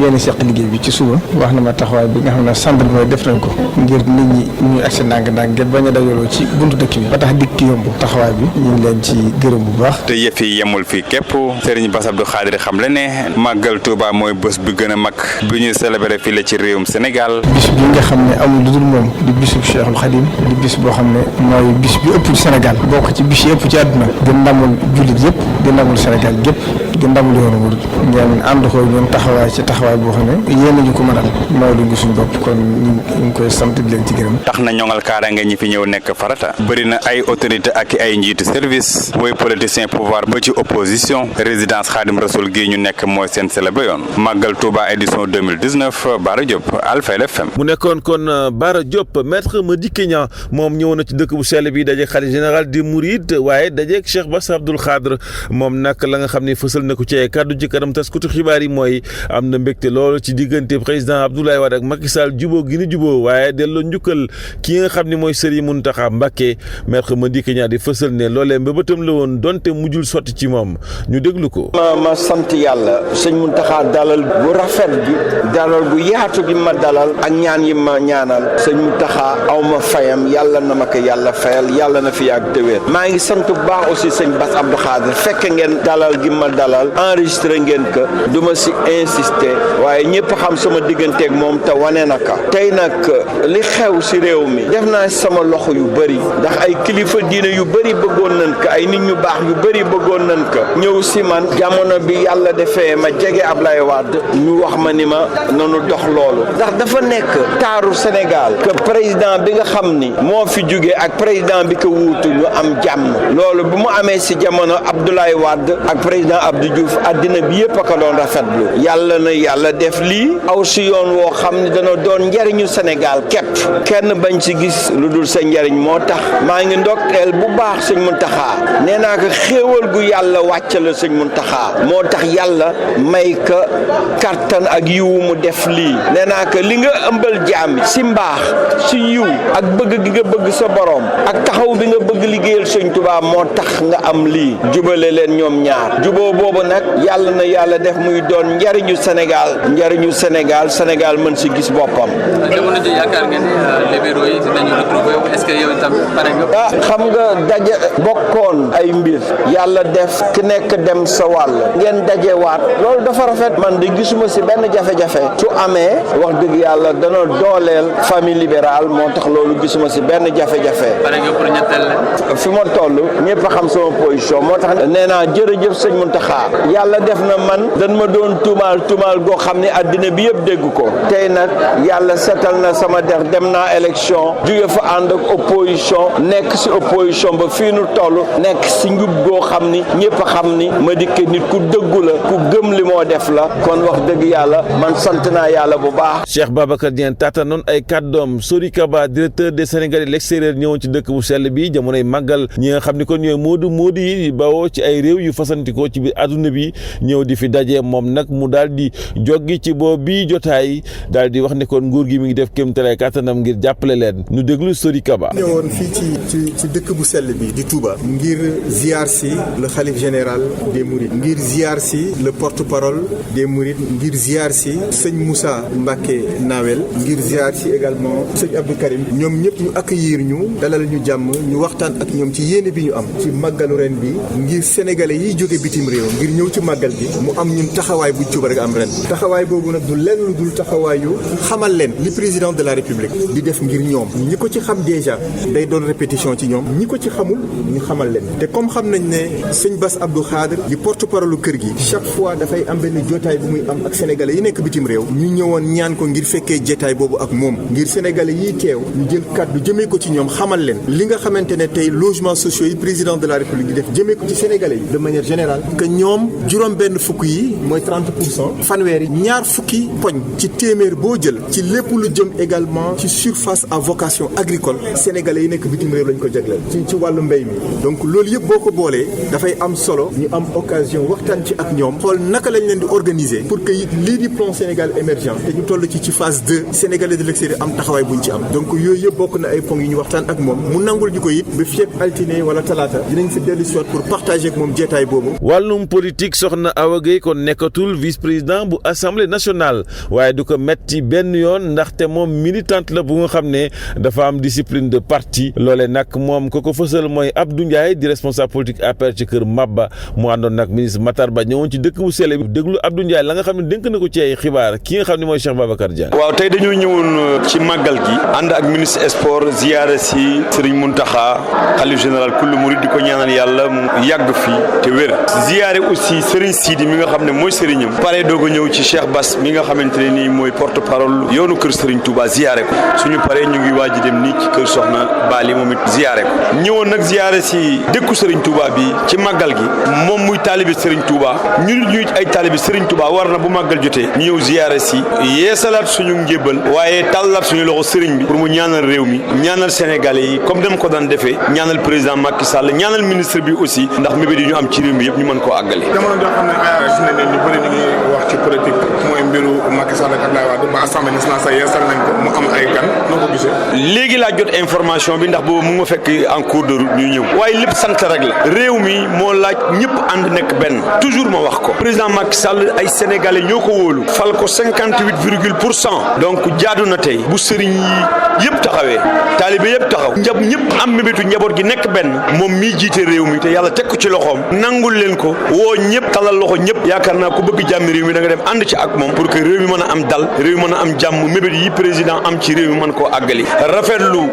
[SPEAKER 12] yéen seq liggéey bi ci suba wax na ma taxawaay bi nga xam ne gendarmerie def nañ ko ngir nit ñi ñuy agsi ndànk-ndànk ngir bañ a dajaloo ci buntu dëkk bi ba tax dikk yomb taxawaay bi ñu ngi leen ci gërëm bu baax.
[SPEAKER 10] te yëf yi yemul fii képp Serigne Bass Abdou Khadr xam le ne màggal Touba mooy bés bi gën a mag bi ñuy célébrer fii la ci réewum Sénégal.
[SPEAKER 12] bis bi nga xam ne amul lu dul moom di bisu Cheikhul Khadim di bis boo xam ne mooy bis bi ëpp ci Sénégal bokk ci bis yi ëpp ci àdduna di ndamul jullit yëpp di ndamul Sénégal gépp di ndamul yoonu murid ngeen ànd ko ñoom taxawaay ci taxawaay boo xam ne yéen ñu ko mënal mooy lu ngi suñu bopp kon ñu ngi koy sant di leen ci gërëm.
[SPEAKER 10] tax na ñoŋal kaaraange ñi fi ñëw nekk farata bëri na ay autorité ak ay njiitu service mooy politicien pouvoir ba ci opposition résidence Khadim Rassoul gii ñu nekk mooy seen célébé yoon màggal Touba édition 2019 Bara Diop Alfayda FM.
[SPEAKER 7] mu nekkoon kon Bara Diop maître Madické Niang moom ñëwoon na ci dëkk bu sell bi dajeeg xalifa général des Mourides waaye dajeeg Cheikh Bass Abdou Khadr moom nag la nga xam ne fësal na ko ci ay kàddu ci kanam taskatu xibaar yi mooy am na mbégte lool ci diggante président Abdoulaye Wade ak Macky Sall jubóo gi ni jubóo waaye delloo njukkal ki nga xam ne mooy Serigne Mountakha Mbacké maître Madické Niang di fësal ne loolee mbëbëtam la woon donte mujjul sotti ci moom ñu déglu ko.
[SPEAKER 13] ma sant yàlla sëñ Mountakha dalal bu rafet bi dalal bu yaatu bi ma dalal ak ñaan yi ma ñaanal sëñ Mountakha aw ma fayam yàlla na ma ko yàlla fayal yàlla na fi yàgg te wér maa ngi sant bu baax aussi sëñ Bass Abdou Khadr fekk ngeen dalal gi ma dalal enregistré ngeen ko du ma si insister waaye ñëpp xam sama digganteeg moom te wane na ka tey nag li xew si réew mi def naa sama loxo yu bëri ndax ay kilifa diine yu bëri bëggoon nañ ko ay nit ñu baax yu bëri bëggoon nañ ko ñëw si man jamono bi yàlla defee ma jege Ablaye Wade ñu wax ma ni ma nanu dox loolu ndax dafa nekk taaru Sénégal que président bi nga xam ni moo fi jóge ak président bi ko wuutu ñu am jàmm loolu bu mu amee si jamono Abdoulaye Wade ak président Abdou Diouf àddina bi yëpp a ko doon rafetlu yàlla na yàlla def lii aw si yoon woo xam ne dana doon njariñu Sénégal képp kenn bañ si gis lu dul sa njariñ moo tax maa ngi ndokkeel bu baax sëñ Muntaxa nee naa ko xéewal gu yàlla wàcc la sëñ Muntaxa moo tax yàlla may ko kattan ak yiwu mu def lii nee naa ko li nga ëmbal jaam si mbaax si yiw ak bëgg gi nga bëgg sa borom ak taxaw bi nga bëgg liggéeyal sëñ Tuubaa moo tax nga am lii jubale leen ñoom ñaar juboo boobu nag yàlla na yàlla def muy doon njariñu Sénégal Sénégal mën si gis boppam.
[SPEAKER 14] jamono ji yaakaar ngeen libéraux yi dinañu retrouver est-ce que yow itam pare nga.
[SPEAKER 13] xam nga daje bokkoon ay mbir yàlla def ki nekk dem sa wàll ngeen dajewaat loolu dafa rafet man de gisuma si benn jafe-jafe su amee wax dëgg yàlla dana dooleel famille libérale moo tax loolu gisuma si benn jafe-jafe.
[SPEAKER 14] pare nga pour ñetteel la.
[SPEAKER 13] fi ma toll ñëpp a xam sama position moo tax nee naa jërëjëf sëñ Muntaxa yàlla def na man dañ ma doon tuumaal goo xam ne àddina bi yëpp dégg ko tey nag yàlla setal na sama der dem naa élection jóge fa ànd ak opposition nekk si opposition ba fii nu toll nekk si njub goo xam ni ñëpp a xam ni ma dikke nit ku dëggu la ku gëm li moo def la kon wax dëgg yàlla man sant naa yàlla bu baax.
[SPEAKER 7] Cheikh Babacar Diène taatanoon ay kàddoom Sori Kaba directeur des Sénégalais de l'extérieur ñëwoon ci dëkk bu sell bi jamonoy màggal ñi nga xam ni kon ñooy moodu yi bawoo ci ay réew yu fasantikoo ci biir àdduna bi ñëw di fi daje moom nag mu daal di joggi ci boobu bi jotaay daal di wax ne kon nguur gi mi ngi def kéemtalaay kàttanam ngir jàppale leen ñu déglu Sori Kaba.
[SPEAKER 15] ñëwoon fii ci dëkk bu sell bi di Touba ngir ziar si le khalife général des Mourides ngir ziar si le porte-parole des Mourides ngir ziar si sëñ Moussa Mbacké Nawel ngir ziar si également sëñ Abdou Karim ñoom ñëpp ñu accueillir ñu dalal ñu jàmm ñu waxtaan ak ñoom ci yéene bi ñu am ci màggalu ren bi ngir sénégalais yiy jóge bitim réew ngir ñëw ci màggal gi mu am ñun taxawaay bu Touba rek am ren taxawaay boobu nag du lenn lu dul taxawaayu xamal leen li président de la république di def ngir ñoom ñi ko ci xam déjà day doon répétition ci ñoom ñi ko ci xamul ñu xamal leen te comme xam nañ ne sëñ Bass Abdou Khadre di porte-parole kër gi chaque fois dafay am benn jotaay bu muy am ak sénégalais yi nekk bitim réew ñu ñëwoon ñaan ko ngir fekkee jotaay boobu ak moom ngir sénégalais yi teew ñu jël kàddu jëmee ko ci ñoom xamal leen li nga xamante ne tey logements sociaux yi président de la république di def jëmee ko ci sénégalais yi de manière générale que ñoom juróom benn fukk yi mooy 30% fanweer yi ñaar fukki poñ ci téeméer boo jël ci lépp lu jëm également ci surface à vocation agricole sénégalais yi nekk bitim réew lañ ko jagleel ci wàllu mbéy mi donc loolu yëpp boo ko boolee dafay am solo ñu am occasion waxtaan ci ak ñoom xool naka lañ leen di organiser pour que it lii di plan Sénégal émergent te ñu toll ci phase 2 sénégalais de l'extérieur am taxawaay buñ ci am donc yooyu yëpp bokk na ay points yi ñu waxtaan ak moom mu nangul ñu ko it ba fii ak altine wala talaata dinañ si dellu si waat pour partager ak moom jeetaay boobu.
[SPEAKER 7] wàllum politique soxna Awa Gueye kon nekkatul vice-président bu assemblée nationale waaye du ko metti benn yoon ndaxte moom militante la bu nga xam ne dafa am discipline de parti loole nag moom ko fësal mooy Abdou Ndiaye di responsable politique APR ci kër Mabba mu àndoon nag ministre Matar Ba ñëwoon ci dëkk bu sell bi déglu Abdou Ndiaye la nga xam ne dénk na ko ci ay xibaar ki nga xam ne mooy Cheikh Babacar Diène.
[SPEAKER 16] waaw tey dañoo ñëwoon ci màggal gi ànd ak ministre sport ziyaare si Serigne Mountakha xalif général kullu murid di ko ñaanal yàlla mu yàgg fii te wér ziyaare aussi Serigne Sidi mi nga xam ne mooy sëriñam pare doog a ñëw ci Cheikh Bass mi nga xamante ne nii mooy porte parole yoonu kër Serigne Touba ziyaare ko suñu paree ñu ngi waaj dem nii ci kër Soxna Bali moom it ziyaare ko ñëwoon nag ziyaare si dëkku Serigne Touba bi ci màggal gi moom muy taalibe Serigne Touba ñun ñuy ay taalibe Serigne Touba war na bu màggal jotee ñu ñëw ziyaare si yeesalaat suñu njébbal waaye tàllaat suñu loxo Serigne bi pour mu ñaanal réew mi ñaanal Sénégalais yi comme dem ko daan defee ñaanal président Macky Sall ñaanal ministre bi aussi ndax mébét yi ñu am ci réew mi yëpp ñu mën koo àggale.
[SPEAKER 17] jamono joo xam ne gis nañ ne ñu bëri ñu ngi wax ci politique mooy mbiru Macky Sall ak Abdoulaye Wade ba assemblée nationale sa yeesal nañ ko mu am ay gan noo ko gisee.
[SPEAKER 16] léegi laa jot information bi ndax boobu mu nga fekk en cours de route ñu ñëw waaye lépp sant rek la réew mi moo laaj ñëpp ànd nekk benn toujours ma wax ko président Macky Sall ay sénégalais ñoo ko wóolu fal ko 58,% donc jaadu na tey bu sëriñ yi yëpp taxawee taalibe yëpp taxaw ñëpp am mébétu njaboot gi nekk benn moom mii jiite réew mi te yàlla teg ko ci loxoom nangul leen ko woo ñëpp talal loxo ñëpp yaakaar naa ku bëgg jàmmi réew mi da nga dem ànd ci ak moom pour que réew mi mën a am dal réew mi mën a am jàmm mébét yi président am ci réew mi mën koo àggali rafetlu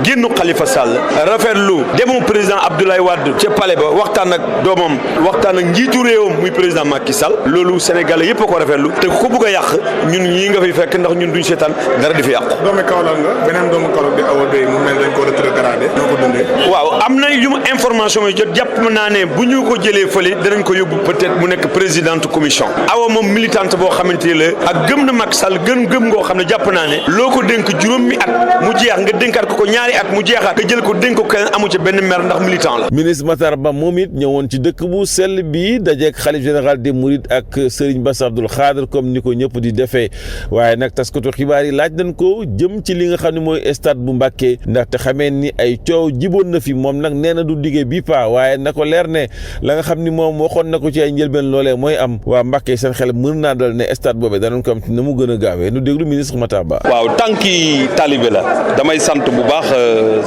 [SPEAKER 16] génnu Khalifa Sall rafetlu demu président Abdoulaye Wade ca palais ba waxtaan ak doomam waxtaan ak njiitu réewam muy président Macky Sall loolu Sénégalais yëpp a ko rafetlu te ku ko bëgg a yàq ñun ñii nga fay fekk ndax ñun duñ seetaan dara di fi yàqu.
[SPEAKER 17] doomu Kaolack nga beneen doomu Kaolack di Awa Gueye mu mel dañ ko rétrogradé noo ko dundee.
[SPEAKER 16] waaw am na yu ma information yi jot jàpp naa ne bu ñu ko jëlee fële danañ ko yóbbu peut-être mu nekk présidente commission. Awa moom militante boo xamante la ak gëm na Macky Sall gëm ngoo xam ne jàpp naa ne loo ko dénk juróomi at mu jeex nga dénkaat ko ñaari at mu jeexaat nga jël ko dénk ko keneen amu ci benn mer ndax militant la.
[SPEAKER 7] ministre Matar Ba moom it ñëwoon ci dëkk bu sell bi dajeek xalif général des Mourides ak Serigne Bass Abdoul Khadr comme ni ko ñëpp di defee waaye nag taskatu xibaar yi laaj nañ ko jëm ci li nga xam ne mooy stade bu Mbacké ndaxte xamee ni ay coow jiboon na fi moom nag nee na du diggee bi pa waaye na ko leer ne la nga xam ni moom waxoon na ko ci ay njëlbeen loolee mooy am waa Mbacké seen xel mën naa dal ne stade boobee danañ ko am na mu gën a gaawee nu déglu ministre Matar Ba.
[SPEAKER 16] waaw tànki talibé la damay sant bu baax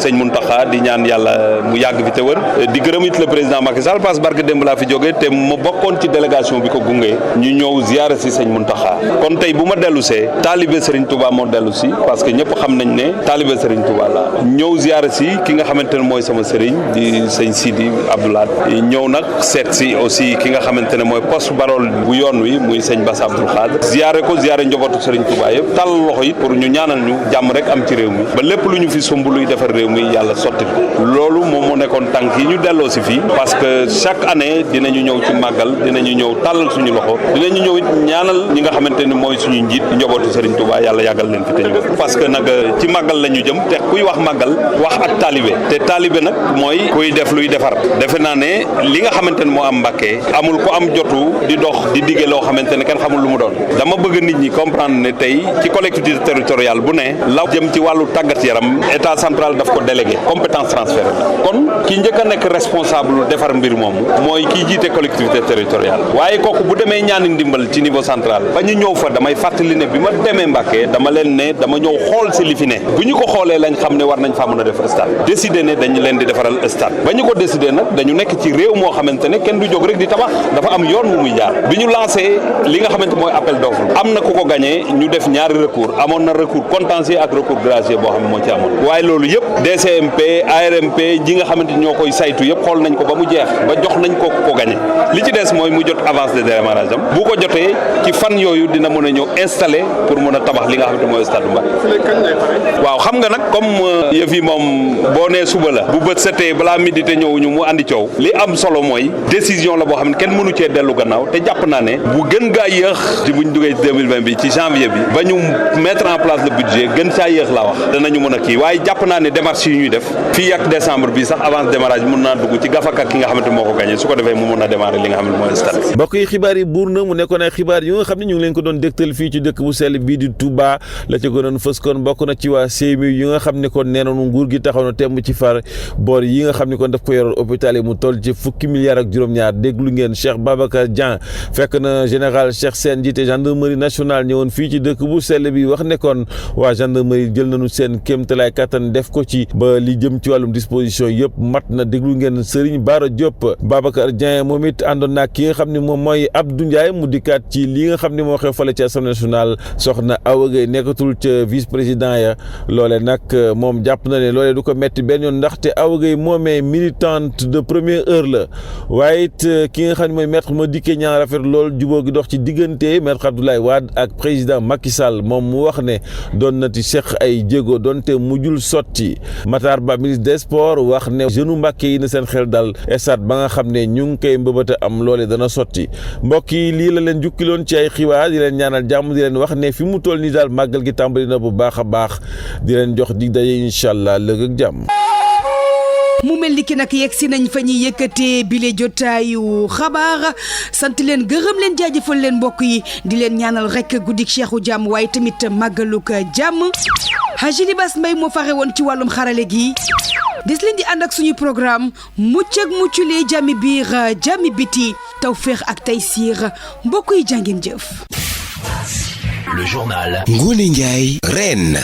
[SPEAKER 16] sëñ Mountakha di ñaan yàlla mu yàgg fi te wër di gërëm it le président Macky Sall parce que barke démb laa fi jógee te ma bokkoon ci délégation bi ko gunge ñu ñëw ziyaare si sëñ Mountakha kon tey bu ma dellu see talibé Serigne Touba moo dellu si parce que ñëpp xam nañ ne talibé Serigne Touba la ñëw ziyaare si ki nga xamante ne mooy sama Serigne di sëñ Sidi Abdoulaye ñëw nag seet si aussi ki nga xamante ne mooy porte-parole bu yoon wi muy sëñ Bass Abdoul Khadr ziyaare ko ziyaare njabootu Serigne Touba yëpp tàll loxo yi pour ñu ñaanal ñu jàmm rek am ci réew mi ba lépp lu ñu fi sumb luy defar réew mi yàlla sotti ko loolu moom moo nekkoon tànk yi ñu delloo si fii parce que chaque année dinañu ñëw ci màggal dinañu ñëw tàllal suñu loxo dinañu ñëw it ñaanal ñi nga xamante ne mooy suñu njiit njabootu Serigne Touba yàlla yàggal leen fi te ñu parce que nag ci màggal la ñu jëm te kuy wax màggal wax ak taalibe te taalibe nag mooy kuy def luy defar defe naa ne li nga xamante ne moo am Mbacké amul ko am jotu di dox di digge loo xamante ne kenn xamul lu mu doon dama bëgg nit ñi comprendre ne tey ci collectivité territoriale bu ne la jëm ci wàllu tàggat yaram état central daf ko délégué compétence transférée la kon ki njëkk a nekk responsable defar mbir moomu mooy kii jiite collectivité territoriale waaye kooku bu demee ñaani ndimbal ci niveau central ba ñu ñëw fa damay fàttali ne bi ma demee Mbacké dama leen ne dama ñëw xool si li fi ne bu ñu ko xoolee lañ xam ne war nañ faa mën a def stade décidé ne dañu leen di defaral stade ba ñu ko décidé nag dañu nekk ci réew moo xamante ne kenn du jóg rek di tabax dafa am yoon wu muy jaar bi ñu lancé li nga xamante mooy appel d'offre am na ku ko gagné ñu def ñaari recours amoon na recours contentieux ak recours gracieux boo xam ne moo ci amoon waaye loolu yëpp DCMP ARMP ji nga xamante ñoo koy saytu yëpp xool nañ ko ba mu jeex ba jox nañ ko ko gagné li ci des mooy mu jot avance de démarrage am bu ko jotee ci fan yooyu dina mën a ñëw installé pour mën a tabax li nga xamante mooy stade Mbacké waaw xam nga nag comme yëf yi moom boo nee suba la bu bët setee balaa midi te ñëwuñu mu andi coow li am solo mooy décision la boo xam ne kenn mënu cee dellu gannaaw te jàpp naa ne bu gën gaa yéex ci buñ duggee ci 2020 bi ci janvier bi ba ñu mettre en place le budget gën saa yéex laa wax danañu mën a kii waaye jàpp naa ne démarche yi ñuy def fii ak décembre bi sax avance démarrage mën naa dugg ci gafaka ki nga xamante moo ko gagné su ko defee mu mën a démarrer li nga xam ne mooy stade.
[SPEAKER 7] mbokk yi xibaar yi buur na mu nekkoon ay xibaar yu nga xam ne ñu ngi leen ko doon dégtal fii ci dëkk bu sell bii di Touba la ca gënoon fës kon bokk na ci waa CMU yi nga xam ne kon nee nañu nguur gi taxaw na temb ci far boor yi nga xam ne kon daf ko yoroon hôpital yi mu toll ci fukki milliards ak juróom-ñaar déglu ngeen Cheikh Babacar Dieng fekk na général Cheikh Sène jiite gendarmerie nationale ñëwoon fii ci dëkk bu sell bi wax ne kon waa gendarmerie jël nañu seen kéemtalaay kattan def ko ci ba li jëm ci wàllum disposition yëpp mat na déglu ngeen Serigne Bara Diop Babacar Dieng moom it àndoon naa ki nga xam ne moom mooy Abdou Ndiaye mu dikkaat ci li nga xam ne moo xew fale ci Assemblée nationale soxna Awa Gueye nekkatul ca vice président ya loole nag moom jàpp na ne loole du ko metti benn yoon ndaxte Awa Gueye moomee militante de première heure la waaye it ki nga xam ne mooy maître Madické Niang rafet lool jubóo gi dox ci diggante maître Abdoulaye Wade ak président Macky Sall moom mu wax ne doon na ci seq ay jéego doonte mujjul sotti Matar Ba ministre des sports wax ne jeune Mbacké yi na seen xel dal stade ba nga xam ne ñu ngi koy mbëbëta am loole dana sotti mbokk yi lii la leen jukkiloon ci ay xibaar di leen ñaanal jàmm di leen wax ne fi mu toll nii daal màggal gi tàmbali na bu baax a baax di leen jox dig daje incha allah lëg ak jàmm.
[SPEAKER 1] mu mel ni ki nag yegg si nañ fa ñuy yëkkatee bile jotaayu xabaar sant leen gërëm leen jaajëfal leen mbokk yi di leen ñaanal rek guddik Cheikhu jàmm waaye tamit màggaluk jàmm Haji Libaas Mbay moo fare woon ci wàllum xarale gi des leen di ànd ak suñu programme mucc ak mucculee jàmmi biir jàmmi biti tawféex ak taysiir mbokk yi jàngeen jëf.
[SPEAKER 2] Le journal Ngoné Ndiaye Reine.